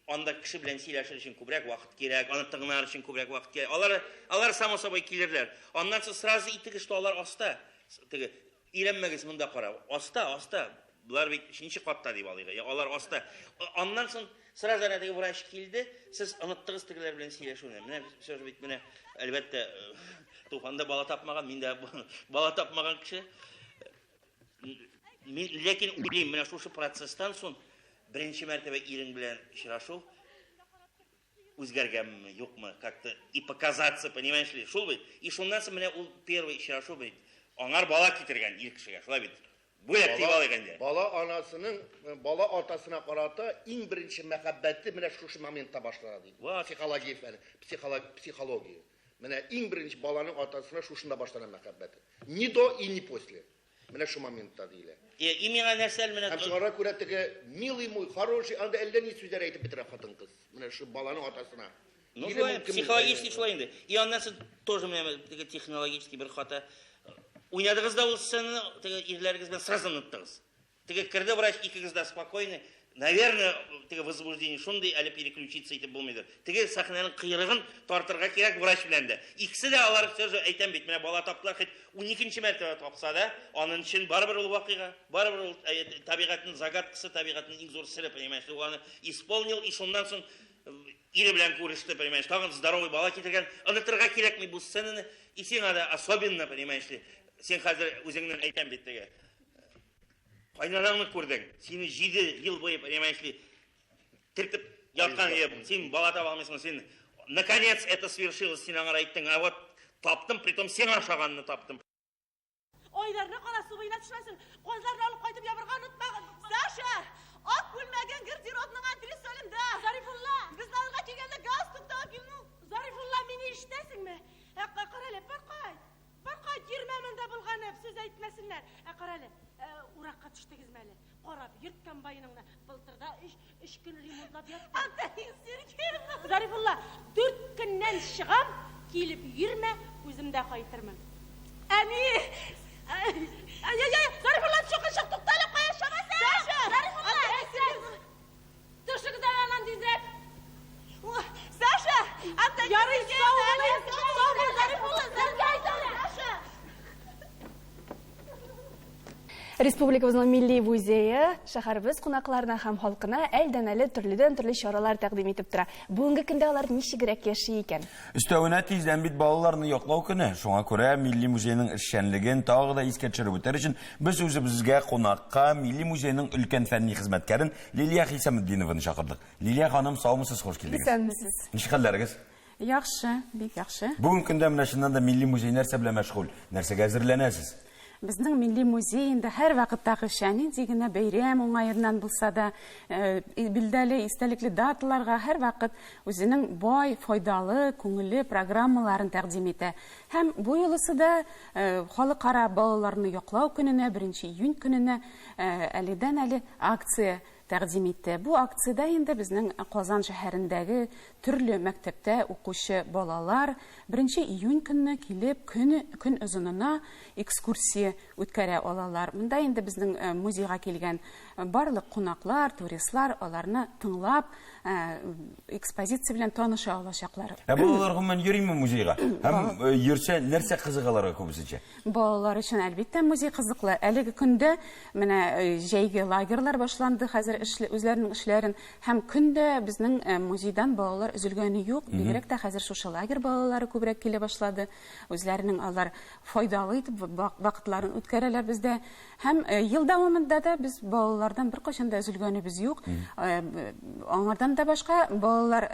анда кеше белән сөйләшер өчен күбрәк вакыт кирәк, аны тыңлар өчен күбрәк вакыт кирәк. Алар, алар само собой килерләр. Аннан соң сразу итегез, что алар аста. Теге өйрәнмәгез монда карау. Аста, аста. Болар бит өченче катта дип алыйк. Я, алар аста. Аннан соң сразу әнә теге врач килде, сез оныттыгыз тегеләр белән сөйләшүне. Менә все же бит менә әлбәттә Туфан да бала тапмаган, мин дә бала тапмаган кеше. Мин ләкин уйлыйм, менә шушы процесстан соң беренче мәртәбә ирең белән очрашу үзгәргәнме, юкмы, как-то и показаться, понимаешь ли, шул бит. И шуннан соң менә ул первый очрашу бит. Аңар бала китергән ир кешегә, шулай бит. Бүләк дип алыйк инде. Бала анасының, бала атасына карата иң беренче мәхәббәте менә шушы моментта башлана ди. Психология фәне, психология. Менә иң беренче баланың атасына шушында башлана мәхәббәте. Ни до и ни после. Менә шу моментта диелә. И, и миңа нәрсә әле менә Һәм шуңа күрә теге милый мой, хороший, анда әллә ни сүзләр әйтеп бетерә хатын-кыз. Менә шу баланың атасына. Ну, Ире шулай, мөмкин психологически булса, шулай инде. И аннан соң тоже менә теге технологический бер хата. Уйнадыгыз да ул сценаны, теге ирләрегез белән сразу оныттыгыз. Теге керде врач, икегез дә спокойны. Наверное, теге возбуждение шундый, әле переключиться итеп булмыйдыр. Теге сәхнәнең кыйрыгын тартырга кирәк врач белән дә. Икесе дә алар все же әйтәм бит, менә бала таптылар, хоть 12 мәртәбә тапса да, аның өчен барыбер ул вакыйга, барыбер ул табигатьнең загадкасы, табигатьнең иң зур сере, понимаешь, ул аны исполнил, и шуннан соң ире белән күреште, понимаешь, тагын здоровый бала китергән. Онытырга кирәкми бу сценаны, и сиңа да особенно, понимаешь ли, син хәзер үзеңнең әйтәм бит теге. Кайнанаңны күрдең, сине 7 ел буе, понимаешь ли, тертеп яткан идем. Син бала таба алмыйсың, син наконец это свершилось, син аңар әйттең, а вот таптым, притом сиңа ошаганны таптым. Айдарны кара су буена төшмәсен. Казларны алып кайтып ябырга онытмагыз. Саша, ак күлмәгең гардеробның антресолендә. Зарифулла, безне алырга килгәндә галстук тагып килдең. Зарифулла, мине ишетәсеңме? Ә кара әле, бар кайт. Бар кайт, йөрмә монда булганып, сүз әйтмәсеннәр. Ә кара әле, уракка төштегезме әле? Карап йөрт комбайныңны. Былтыр да өч, өч көн ремонтлап ятты. Антонина Сергеевна. Зарифулла, дүрт көннән чыгам, килеп йөрмә, үзем дә кайтырмын. Әни! Ай-яй-яй, Зарифулла, чык, чык, туктале, кая чабасың? Саша! Зарифулла! Төшегез әле аннан тизрәк. Саша! Антонина Ярый, сау бул, сау бул, Зарифулла, сезгә әйтәм, Саша! Республикабызның милли музее шәһәребез кунакларына һәм халкына әлдән-әле төрледән-төрле чаралар тәкъдим итеп тора. Бүгенге көндә алар ничегрәк яши икән? Өстәвенә тиздән бит балаларны яклау көне. Шуңа күрә Милли музейның эшчәнлеген тагы да искә төшереп үтәр өчен без үзебезгә кунакка Милли музейның өлкән фәнни хезмәткәрен Лилия Хисаметдинованы чакырдык. Лилия ханым, саумысыз, хуш килдегез. Исәнмесез. Ничек хәлләрегез? Яхшы, бик яхшы. Бүгенге көндә менә чыннан да Милли музей нәрсә белән мәшгуль? Нәрсәгә әзерләнәсез? Безнең Милли музей инде һәр вакыттагыча нинди генә бәйрәм уңаеннан булса да, билдәле, истәлекле даталарга һәр вакыт үзенең бай, файдалы, күңелле программаларын тәкъдим итә. Һәм бу юлысы да Халыкара балаларны яклау көненә, 1 июнь көненә әледән-әле акция тәкъдим итте. Бу акциядә инде безнең Казан шәһәрендәге төрле мәктәптә укучы балалар 1 июнь көнне килеп, көн, көн озынына экскурсия үткәрә алалар. Монда инде безнең музейга килгән барлык кунаклар, туристлар аларны тыңлап, экспозиция белән таныша алачаклар. Ә балалар гомумән йөриме музейга? Һәм йөрсә, нәрсә кызык аларга күбесенчә? Балалар өчен әлбәттә музей кызыклы. Әлеге көндә менә җәйге лагерьлар башланды хәзер үзләренең эшләрен һәм көндә безнең музейдан балалар өзелгәне юк. Бигрәк тә хәзер шушы лагерь балалары күбрәк килә башлады. Үзләренең алар файдалы итеп вакытларын үткәрәләр бездә. Һәм ел дәвамында да без балалардан беркайчан да өзелгәнебез юк. Аңардан да башка балалар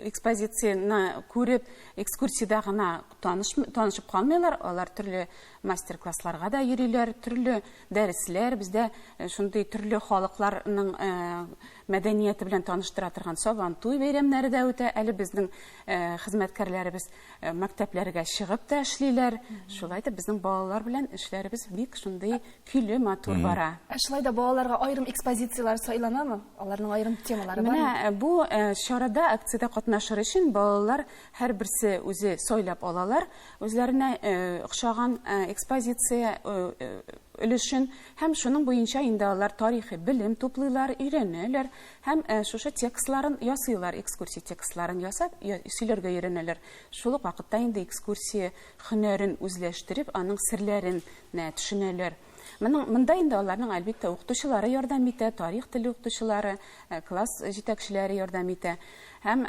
экспозицияне күреп, экскурсиядә гына танышып калмыйлар, алар төрле мастер-классларга да йөриләр, төрле дәресләр, бездә шундый төрле халыкларның мәдәнияте белән таныштыра торган Сабантуй бәйрәмнәре дә үтә. Әле безнең хезмәткәрләребез мәктәпләргә чыгып та эшлиләр. Шулай итеп, безнең балалар белән эшләребез бик шундый көйле, матур бара. Ә шулай да балаларга аерым экспозицияләр сайланамы? Аларның аерым темалары бармы? Менә бу чарада, акциядә катнашыр өчен балалар һәрберсе үзе сайлап алалар үзләренә охшаган экспозиция өлешен һәм шуның буенча инде алар тарихи белем туплыйлар, өйрәнәләр һәм шушы текстларын ясыйлар, экскурсия текстларын ясап, сөйләргә өйрәнәләр. Шул ук вакытта инде экскурсия һөнәрен үзләштереп, аның серләренә төшенәләр. Моның монда инде аларның, әлбиттә, укытучылары ярдәм итә, тарих теле укытучылары, класс җитәкчеләре ярдәм итә. Һәм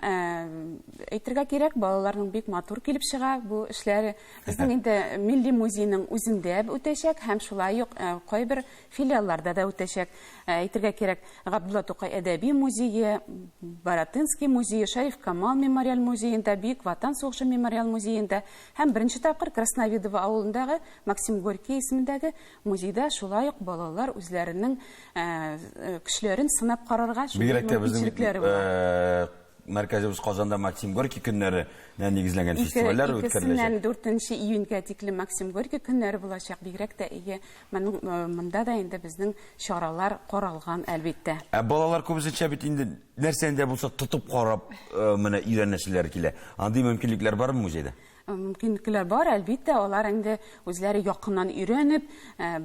әйтергә кирәк, балаларның бик матур килеп чыга бу эшләре. Безнең инде Милли музейның үзендә үтәчәк һәм шулай ук кайбер филиалларда да үтәчәк. Әйтергә кирәк, Габдулла Тукай әдәби музее, Баратынский музее, Шәриф Камал мемориаль музеенда, Бөек Ватан сугышы мемориаль музеенда һәм беренче тапкыр Красновидово авылындагы Максим Горький исемендәге музейда шулай ук балалар үзләренең көчләрен сынап карарга шундый Бигрәк тә безнең мөмкинчелекләре була. мәркәзебез Казанда Максим Горький көннәренә нигезләнгән фестивальләр үткәреләчәк. Икесеннән 4 июньгә тиклем Максим Горький көннәре булачак. Бигрәк тә әйе, моның монда да инде безнең чаралар каралган, әлбиттә. Ә балалар күбесенчә бит инде нәрсәне дә булса тотып карап, менә өйрәнәселәре килә. Андый мөмкинлекләр бармы музейда? Мөмкинлекләр бар, әлбиттә, алар инде үзләре якыннан өйрәнеп,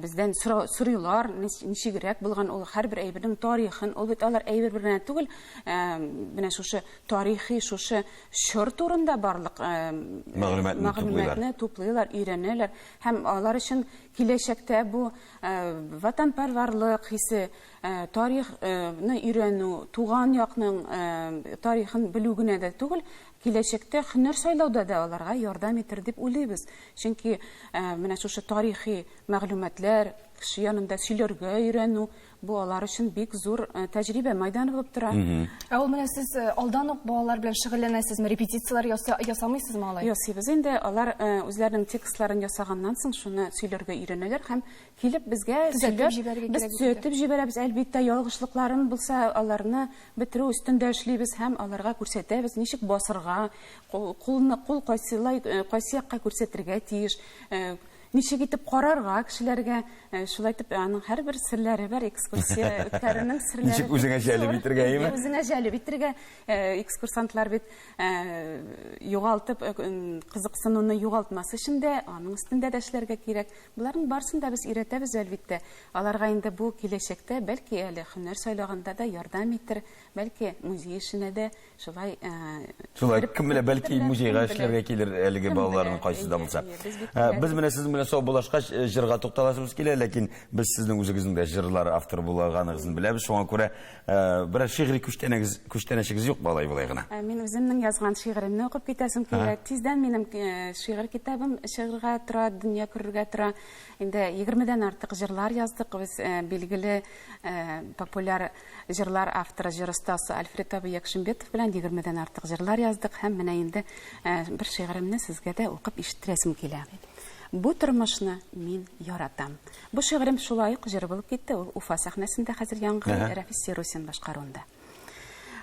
бездән сорыйлар, ничегрәк булган ул һәрбер әйбернең тарихын. Ул бит алар әйбер бер генә түгел, менә шушы тарихи, шушы чор турында барлык мәгълүматны туплыйлар, өйрәнәләр. Һәм алар өчен киләчәктә бу ватанпәрварлык хисе, тарихны өйрәнү, туган якның тарихын белү генә дә түгел, киләчәктә һөнәр сайлауда да аларга ярдәм итер дип уйлыйбыз. Чөнки менә шушы тарихи мәгълүматлар, кеше янында сөйләргә өйрәнү, бу алар өчен бик зур тәҗрибә мәйданы булып тора. Ә ул менә сез алдан ук балалар белән шөгыльләнәсезме, репетицияләр ясамыйсызмы алай? Ясыйбыз инде. Алар үзләренең текстларын ясаганнан соң шуны сөйләргә өйрәнәләр һәм килеп безгә Төзәтеп сөйләп, җибәрергә без кирәк бит. төзәтеп җибәрәбез, әлбиттә, ялгышлыкларын булса, аларны бетерү өстендә эшлибез һәм аларга күрсәтәбез, ничек басырга, кулны, кул кайсылай, кайсы якка күрсәтергә тиеш, ничек итеп карарга кешеләргә, шулай итеп аның һәрбер серләре бар, экскурсия үткәрүнең серләре. Ничек үзеңә җәлеп итергә, әйеме? Үзеңә җәлеп итергә, экскурсантлар бит югалтып, кызыксынуны югалтмас өчен дә, аның өстендә дә эшләргә кирәк. Боларның барысын да без өйрәтәбез, әлбиттә. Аларга инде бу киләчәктә, бәлки әле һөнәр сайлаганда да ярдәм итер, бәлки музей эшенә дә шулай, Шулай, кереп кем белә, бәлки китерләр, музейга кем белә. эшләргә килер әлеге Кем балаларның белә, кайсы да әйе, булса. әйе, без бит Без беләбез. менә сезнең белән саубуллашкач, җырга тукталасыбыз килә, ләкин без сезнең үзегезнең дә җырлар авторы булганыгызны беләбез. Шуңа күрә, берәр шигъри күчтәнәчегез юк балай болай гына. Мин үземнең язган шигыремне укып китәсем килә. Тиздән минем шигырь китабым чыгарга тора, дөнья күрергә тора. Инде егермедән артык җырлар яздык. Без билгеле популяр җырлар авторы, җыр остасы Альфред абый Якшимбетов белән егермедән артык җырлар яздык һәм менә инде бер шигыремне сезгә дә укып ишеттерәсем килә. Бу тормышны мин яратам. Бу шигырем шулай ук җыр булып китте. Ул Уфа сәхнәсендә хәзер яңгырый, Рәфис Сирусин башкаруында.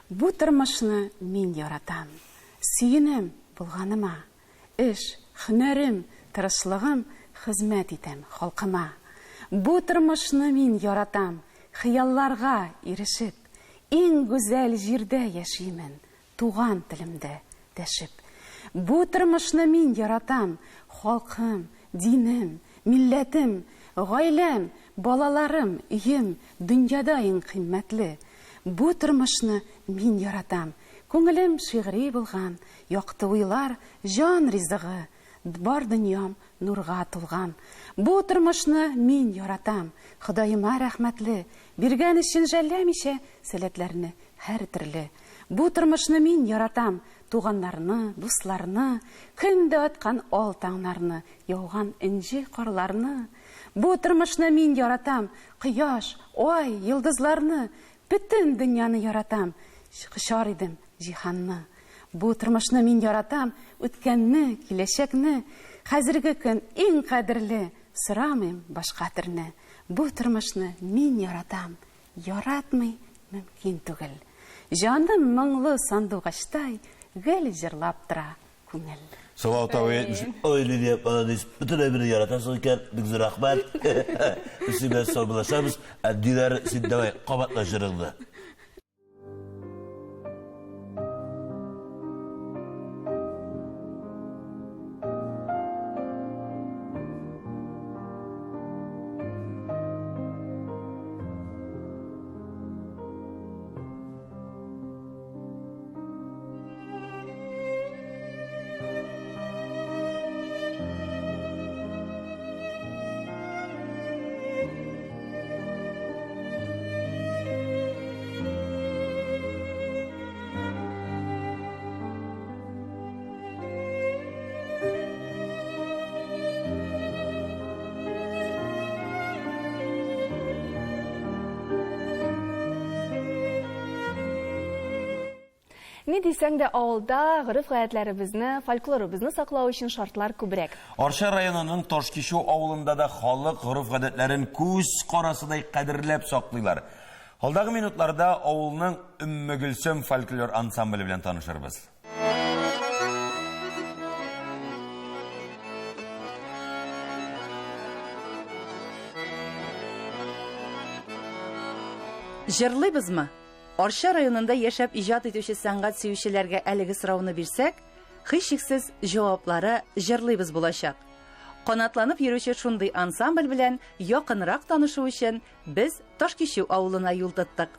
Бу тормышны мин яратам. Сөенәм булганыма. Эш, һөнәрем, тырышлыгым, хезмәт итәм халкыма. Бу тормышны мин яратам. Хыялларга ирешеп, иң гүзәл җирдә яшимен, туган телемдә дәшеп. Бу тормышны мин яратам. Халкым, динем, милләтем, гаиләм, балаларым, өем, дөньяда иң кыйммәтле. Бу тормышны мин яратам. Күңелем шигъри булган, якты уйлар, җан ризыгы, бар дөньям нурга тулган. Бу тормышны мин яратам. Ходаема рәхмәтле, биргән өчен жәлләмичә сәләтләрне һәр төрле. Бу тормышны мин яратам. Туганнарны, дусларны, көн дә аткан ал таңнарны, яуган энҗе карларны. Бу тормышны мин яратам. Кояш, ай, йолдызларны, бөтен дөньяны яратам. Кочар идем җиһанны. Бу тормышны мин яратам, үткәнне, киләчәкне. Хәзерге көн иң кадерле, сорамыйм башка төрне. Бу тормышны мин яратам, яратмый мөмкин түгел. Җаным моңлы сандугачтай, гел җырлап тора күңел. Салават абый әйтмешли, Ой, Лилия, молодец, бөтен әйберне яратасың икән, бик зур рәхмәт. Без синең белән саубуллашабыз. Ә Диләр, син давай, кабатла җырыңны. Ни дисәң дә, авылда гореф-гадәтләребезне, фольклорыбызны саклау өчен шартлар күбрәк. Арча районының Ташкичү авылында да халык гореф-гадәтләрен күз карасыдай кадерләп саклыйлар. Алдагы минутларда авылның Өммегөлсем фольклор ансамбле белән танышырбыз. Җырлыйбызмы? Арча районында яшәп иҗат итүче сәнгать сөючеләргә әлеге сорауны бирсәк, һичшиксез җаваплары җырлыйбыз булачак. Канатланып йөрүче шундый ансамбль белән якынрак танышу өчен без Ташкичү авылына юл тоттык.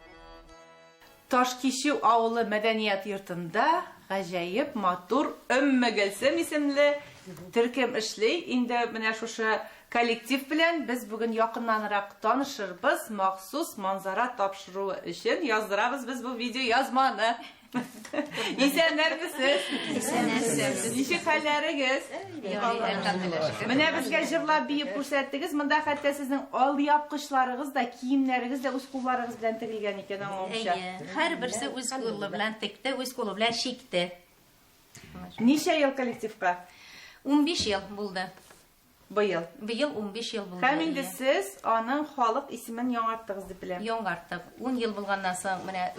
Ташкичү авылы мәдәният йортында гаҗәеп матур Өммегөлсем исемле төркем эшли. Инде менә шушы коллектив белән без бүген якыннанрак танышырбыз. Махсус Манзара тапшыруы өчен яздырабыз без бу видеоязманы. Исәннәрмесез? Исәнмесез. Ничек хәлләрегез? Менә безгә җырлап биеп күрсәттегез. Монда хәтта сезнең алъяпкычларыгыз да, киемнәрегез дә үз кулларыгыз белән тегелгән икән, аңлавымча. Әйе, һәрберсе үз кулы белән текте, үз кулы белән чикте. Ничә ел коллективка? 15 ел булды. Быел. Быел 15 ел булды. Һәм инде сез аның халык исемен яңарттыгыз дип беләм. Яңарттык. 10 ел булганнан соң, менә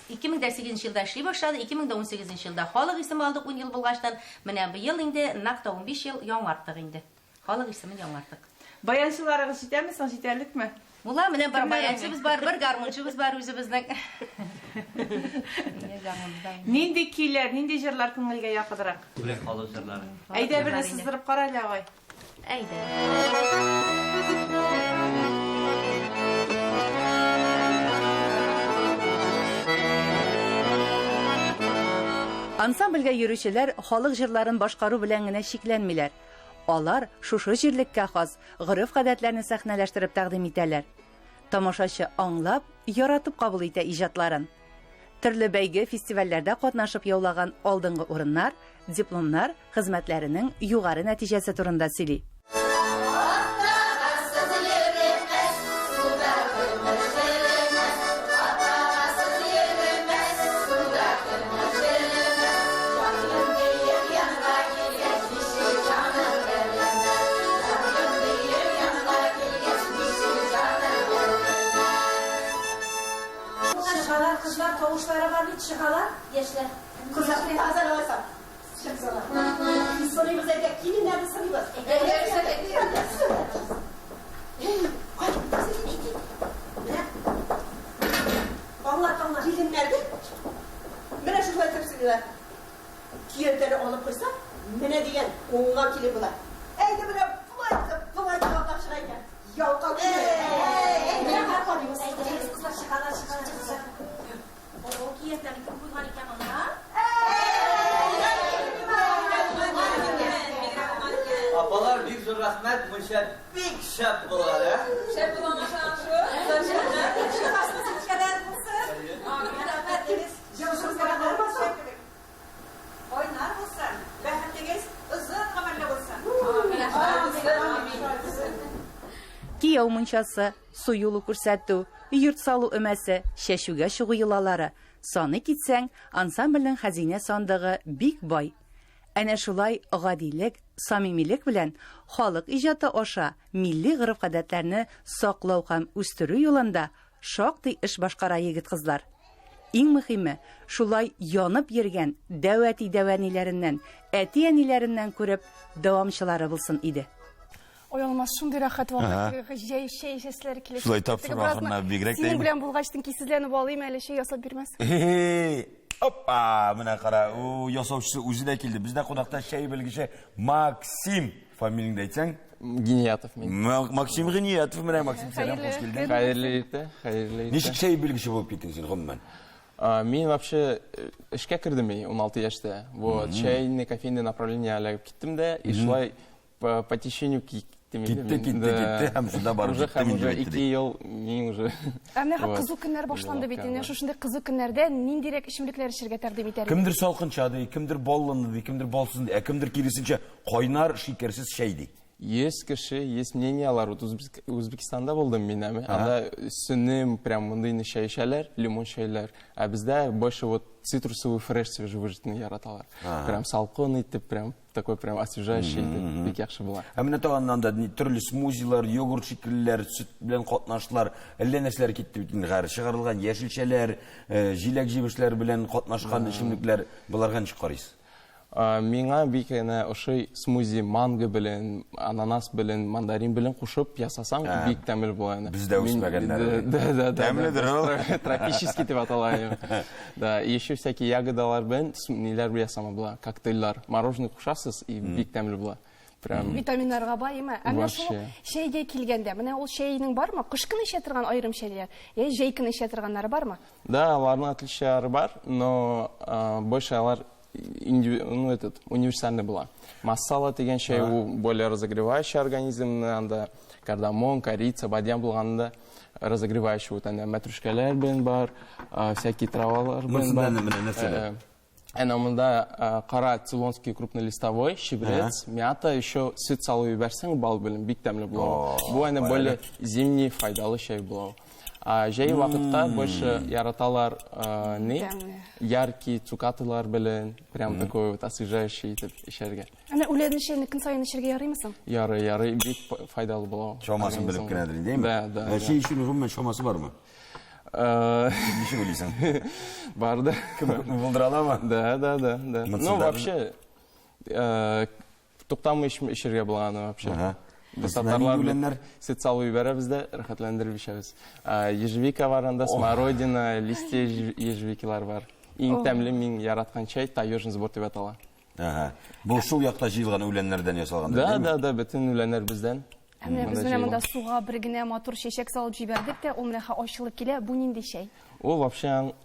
2008 елда эшли башлады, 2018 елда халык исеме алдык 10 ел булгачтан. Менә быел инде нәкъ тә 15 ел яңарттык инде. Халык исемен яңарттык. Баянчыларыгыз җитәме соң, җитәрлекме? Була, менә бер баянчыбыз бар, бер гармунчыбыз бар үзебезнең. Нинди көйләр, нинди җырлар күңелгә якынрак? Күбрәк халык җырлары. Әйдә берне сыздырып кара әле, агай. Әйдә. Ансамбльгә йөрүчеләр халык җырларын башкару белән генә чикләнмиләр. Алар шушы җирлеккә хас гореф-гадәтләрне сәхнәләштереп тәкъдим итәләр. Тамашачы аңлап, яратып кабул итә иҗатларын. Төрле бәйге, фестивальләрдә катнашып яулаган алдынгы урыннар, дипломнар хезмәтләренең югары нәтиҗәсе турында сөйли. Чыгалар, кызлар, тавышлары бар бит, чыгалар, яшьләр. Кызлар, хәзер алайса. Чыксалар. Сорыйбыз әйдә, киленнәрне сорыйбыз. Аңлат, аңлат. Киленнәрне менә шулай итеп сорыйлар. Киемнәрне алып куйса, менә дигән уңган килен була. Әйдә менә болай итеп, болай итеп атлап чыга икән. Ялкау килен. Әйдә, карыйбыз. Кызлар чыгалар, чыгалар. О, киемнәрне кем куйган икән анда? Апалар, бик зур рәхмәт, мунча бик шәп булган, ә? Шәп булган шушы. Кайнар булсын, бәхетегез озын гомерле булсын. Кияү мунчасы, су юлы күрсәтү, йорт салу өмәсе, чәчүгә чыгу йолалары, Саный китсәң, ансамбльнең хәзинә сандыгы бик бай. Әнә шулай гадилек, самимилек белән халык иҗаты аша милли гореф-гадәтләрне саклау һәм үстерү юлында шактый эш башкара егет-кызлар. Иң мөхиме, шулай янып йөргән дәү әти-дәү әниләреннән, әти-әниләреннән күреп, дәвамчылары булсын иде. Ой, Алмаз, шундый рәхәт вакыт. Җәй чәй эчәселәр килә. Шулай тапшыру ахырына бигрәк тә. Синең белән булгач, көйсезләнеп алыйм әле, чәй ясап бирмәс. Опа, менә кара, у ясаучысы үзе дә килде. Бездә кунакта чәй белгече Максим. Фамилияңне әйтсәң? Гиниятов мин. Максим Гиниятов, менә Максим, сәлам, хуш килдең. Хәерле иртә, хәерле иртә. Ничек чәй белгече булып киттең син гомумән? Мин вообще э, эшкә кердем мин 16 яшьтә. Вот, чәйный, кофейный направление эләгеп киттем дә, и шулай по, по течению киттем. Китте, китте, китте, һәм шунда барып Уже җиттем һәм инде уже бит, ике ел мин уже. Ә менә Вот. кызу көннәр башланды бит инде. Вот. Шушындый кызу көннәрдә ниндирәк эчемлекләр эчәргә тәкъдим итәр идең? Кемдер салкынча ди, кемдер баллыны ди, кемдер балсыз ди, ә кемдер киресенчә кайнар шикәрсез чәй ди. Есть кеше, есть мнениялар. Вот Үзбекстанда булдым мин, әме. Анда сөнем прям мондый чәй эчәләр, лимон чәйләр. Ә бездә больше вот цитрусовый фреш свежевыжатый яраталар. Прям салкын итеп, прям такой прям освежающий итеп, бик яхшы була. Ә менә тагын анда төрле смузилар, йогурт шикеллеләр, сөт белән катнашлар, әллә нәрсәләр китте бит инде хәзер. Чыгарылган яшелчәләр, э, җиләк-җимешләр белән катнашкан эчемлекләр, боларга ничек карыйсыз? Миңа бик әнә ошый смузи манго белән, ананас белән, мандарин белән кушып ясасаң, бик тәмле була әнә. Бездә үсмәгәннәр. Да, да, да. Тәмледер ул. Тропический дип атала. Да, и еще всякие ягодалар белән ниләр ясама була, коктейльләр. Мороженое кушасыз и бик тәмле була. Прям Витаминнарга бай, әйме? Ә менә шул Вообще. чәйгә килгәндә, менә ул чәйнең бармы? Кыш көне эчә торган аерым чәйләр, я җәй көне эчә торганнары бармы? Да, аларның отличиялары бар, но больше алар ну, этот, универсальный була. Масала дигән чәй ул более разогревающий организмны, анда кардамон, корица, бадьян булганда разогревающий, вот анда мәтрүшкәләр белән бар, всякие травалар белән бар. Монысында менә нәрсәләр? Әнә монда кара цейлонский крупнолистовой, чебрец, мята, еще сөт салып җибәрсәң, бал белән бик тәмле була. Бу әнә более зимний файдалы чәй була. А җәй вакытта больше яраталар не яркий цукатылар белән, прям такой вот освежающий итеп эчәргә. Әнә үлән чәйне көн саен эчәргә ярыймы соң? Ярый, ярый, бик файдалы була. Чамасын белеп кенәдер инде, әйме? Да, да. Ә чәй эчүнең гомумән чамасы бармы? Ничек уйлыйсың? Бар да. Кем күпме булдыра аламы? Да, да, да, да. Ну, вообще, туктамый эчәргә була аны вообще. Без татарлар үләннәр сөт салып җибәрәбез дә, рәхәтләндереп эчәбез. Ежевика бар анда, смородина, листья ежевикилар бар. Иң тәмле мин яраткан чәй таежный сбор дип атала. Ага. Бу шул якта җыелган үләннәрдән ясалган. Да, да, да, бөтен үләннәр бездән. Ә менә без менә монда суга бер генә матур чәчәк салып җибәрдек тә, ул менә ачылып килә. Бу нинди чәй? Ул вообще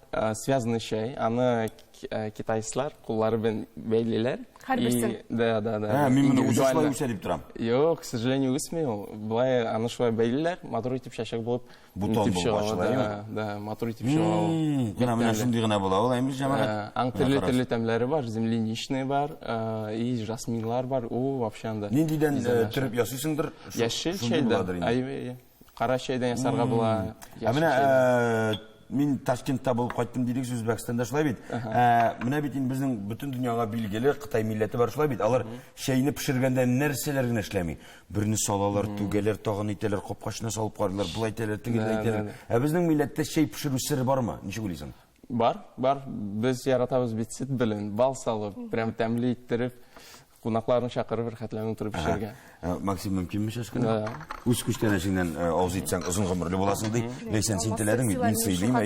связанный чәй. Аны китайцлар куллары белән бәйлиләр. Һәрберсен. Да, да, да. Ә, мин моны үзе шулай үсә дип торам. Юк, к сожалению, үсми ул. Болай аны шулай бәйлиләр, матур итеп чәчәк булып бутон булып ачыла. Да, да, матур итеп чыга ул. Менә менә шундый гына була ул, әйме җәмәгать. Аң төрле-төрле тәмләре бар, земляничный бар, и жасминлар бар, ул вообще анда. Ниндидән төреп ясыйсыңдыр? Яшел чәйдән. Әйе, кара чәйдән ясарга була. Ә менә мин Ташкентта булып кайттым дидегез, Үзбәкстанда шулай бит. Менә бит инде безнең бөтен дөньяга билгеле Кытай милләте бар шулай бит. Алар чәйне пешергәндә нәрсәләр генә эшләми. Берне салалар, түгәләр, тагын итәләр, капкачына салып карыйлар, болай итәләр, тегеләй итәләр. Ә безнең милләттә чәй пешерү сере бармы? Ничек уйлыйсың? Бар, бар. Без яратабыз бит сөт белән, бал салып, прям тәмле иттереп, кунакларны чакырып, рәхәтләнеп утырып эчәргә. Максим, мөмкинме чәшкәне? Үз күчтәнәчеңнән авыз итсәң, озын гомерле буласың ди. Ләйсән, син теләдең бит, мин сыйлыйм.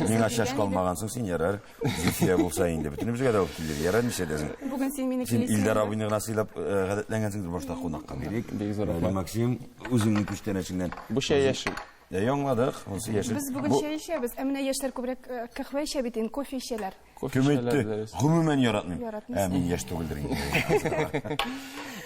Миңа чәшкә алмагансың син, ярар. Зөлфия булса инде, бөтенебезгә дә алып килер. Ярар, нишләтәсең? Бүген син мине Син Илдар абыйны гына сыйлап гадәтләнгәнсеңдер башта кунакка бирик. Бик зур рәхмәт. Максим, үзеңнең күчтәнәчеңнән. Бу чәй яшел. Яңладык, монысы яшел. Без бүген чәй эчәбез, ә менә яшьләр күбрәк каһвә эчә бит инде, кофе эчәләр. Кем әйтте? Гомумән яратмыйм. Яратмыйсың. Ә, мин яшь түгелдер инде.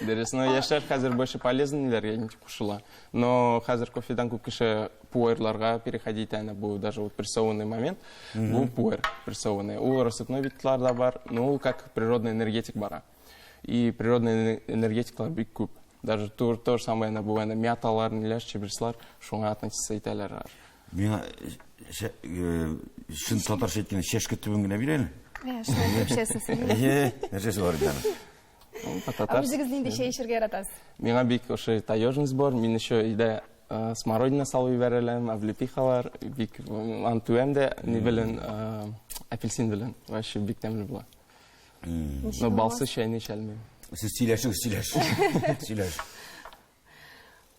Дөрес, но яшьләр хәзер больше полезныйларга кушыла. Но хәзер кофедан күп кеше пуэрларга переходить итә, бу даже вот прессованный момент. Бу пуэр прессованный. Ул рассыпной видлар да бар, но ул как природный энергетик бара. И природный энергетиклар бик күп. Даже то, то же самое, бу әнә мяталар, ниләр, чебреслар шуңа относиться итәләр. Миңа Чын татарча әйткәндә, чәшке төбен генә бир әле. Ә, шулай итеп эчәсез. Әйе, нәрсәсе бар инде аның? Ә үзегез нинди чәй эчәргә яратасыз? Миңа бик ошый таежный сбор. Мин еще өйдә смородина салып җибәрәләм, облепихалар, бик аны түгәм дә, ни белән, апельсин белән. Вообще бик тәмле була. Но балсыз чәйне эчә алмыйм. Сез сөйләшегез, сөйләш. Сөйләш.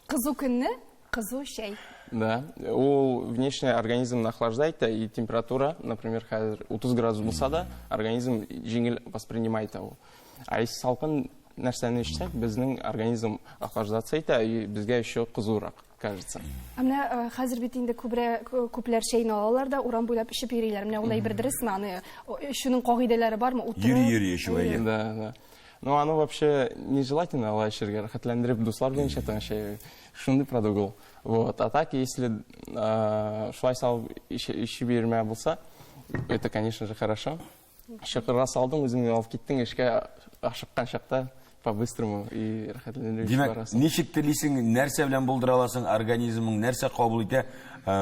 Кызу көнне кызу чәй. Да, ул внешне организмны охлаждает да, и температура, например, хәзер 30 градус булса да, организм җиңел воспринимает ул. Ә если салкын нәрсәне эчсәк, безнең организм охлаждаться итә, и безгә еще кызурак, кажется. Ә менә э, хәзер бит инде күбрәк э, күпләр чәйне алалар да урам буйлап эчеп йөриләр. Менә ул әйбер дөресме? Аны э, эчүнең кагыйдәләре бармы? Утырып. Йөри-йөри эчү, әйе. Да, да. Ну, аны вообще нежелательно алай эчәргә, рәхәтләндереп дуслар белән эчә торган чәй. Шундый продукт ул. Вот. А так, если шулай салып эчеп йөрмә булса, это, конечно же, хорошо. Чокырга салдың, үзең алып киттең, эшкә ашыккан чакта по-быстрому и рәхәтләнеп Димәк, барасың. ничек телисең, нәрсә белән булдыра аласың, организмың нәрсә кабул итә,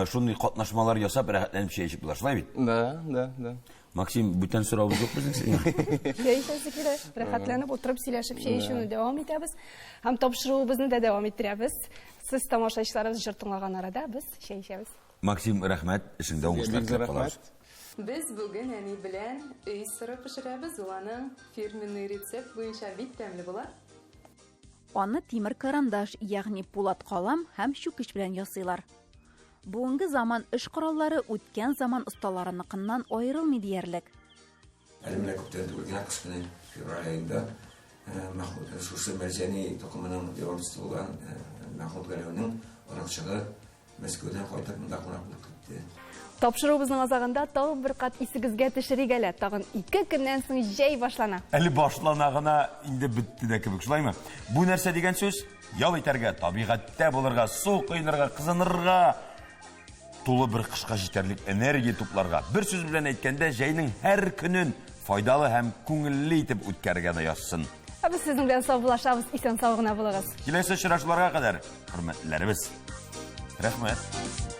шундый катнашмалар ясап, рәхәтләнеп чәй эчеп була, шулай бит? Да, да, да. Максим, бүтән соравыбыз юк безнең сезгә. Чәй эчәсе килә. Рәхәтләнеп утырып сөйләшеп чәй эчүне дәвам итәбез. Һәм тапшыруыбызны да дәвам иттерәбез. Сез тамашачыларыбыз җыр тыңлаган арада без чәй эчәбез. Максим, рәхмәт, эшеңдә уңышлар теләп калабыз. Без бүген әни белән өй сыры пешерәбез, ул аның фирменный рецепт буенча бик тәмле була. Аны тимер карандаш, ягъни пулат калам һәм чүкеч белән ясыйлар. Бүгенге заман эш кораллары үткән заман осталарыныкыннан аерылмый диярлек. Әле менә күптән түгел генә кыш көне, февраль аенда Мәхмүт шушы Мәрҗани токымының дәвамчысы булган Мәхмүт Галәүнең оныкчыгы Мәскәүдән кайтып монда кунак булып китте. Тапшыруыбызның азагында тагын бер кат исегезгә төшерик әле. Тагын ике көннән соң җәй башлана. Әле башлана гына, инде бетте дә кебек, шулаймы? Бу нәрсә дигән сүз? Ял итәргә, табигатьтә булырга, су коенырга, кызынырга, тулы бер кышка җитәрлек энергия тупларга. Бер сүз белән әйткәндә, җәйнең һәр көнен файдалы һәм күңелле итеп үткәрергә дә язсын. Ә без сезнең белән саубуллашабыз, исән-сау гына булыгыз. Киләсе очрашуларга кадәр, хөрмәтлеләребез. Рәхмәт.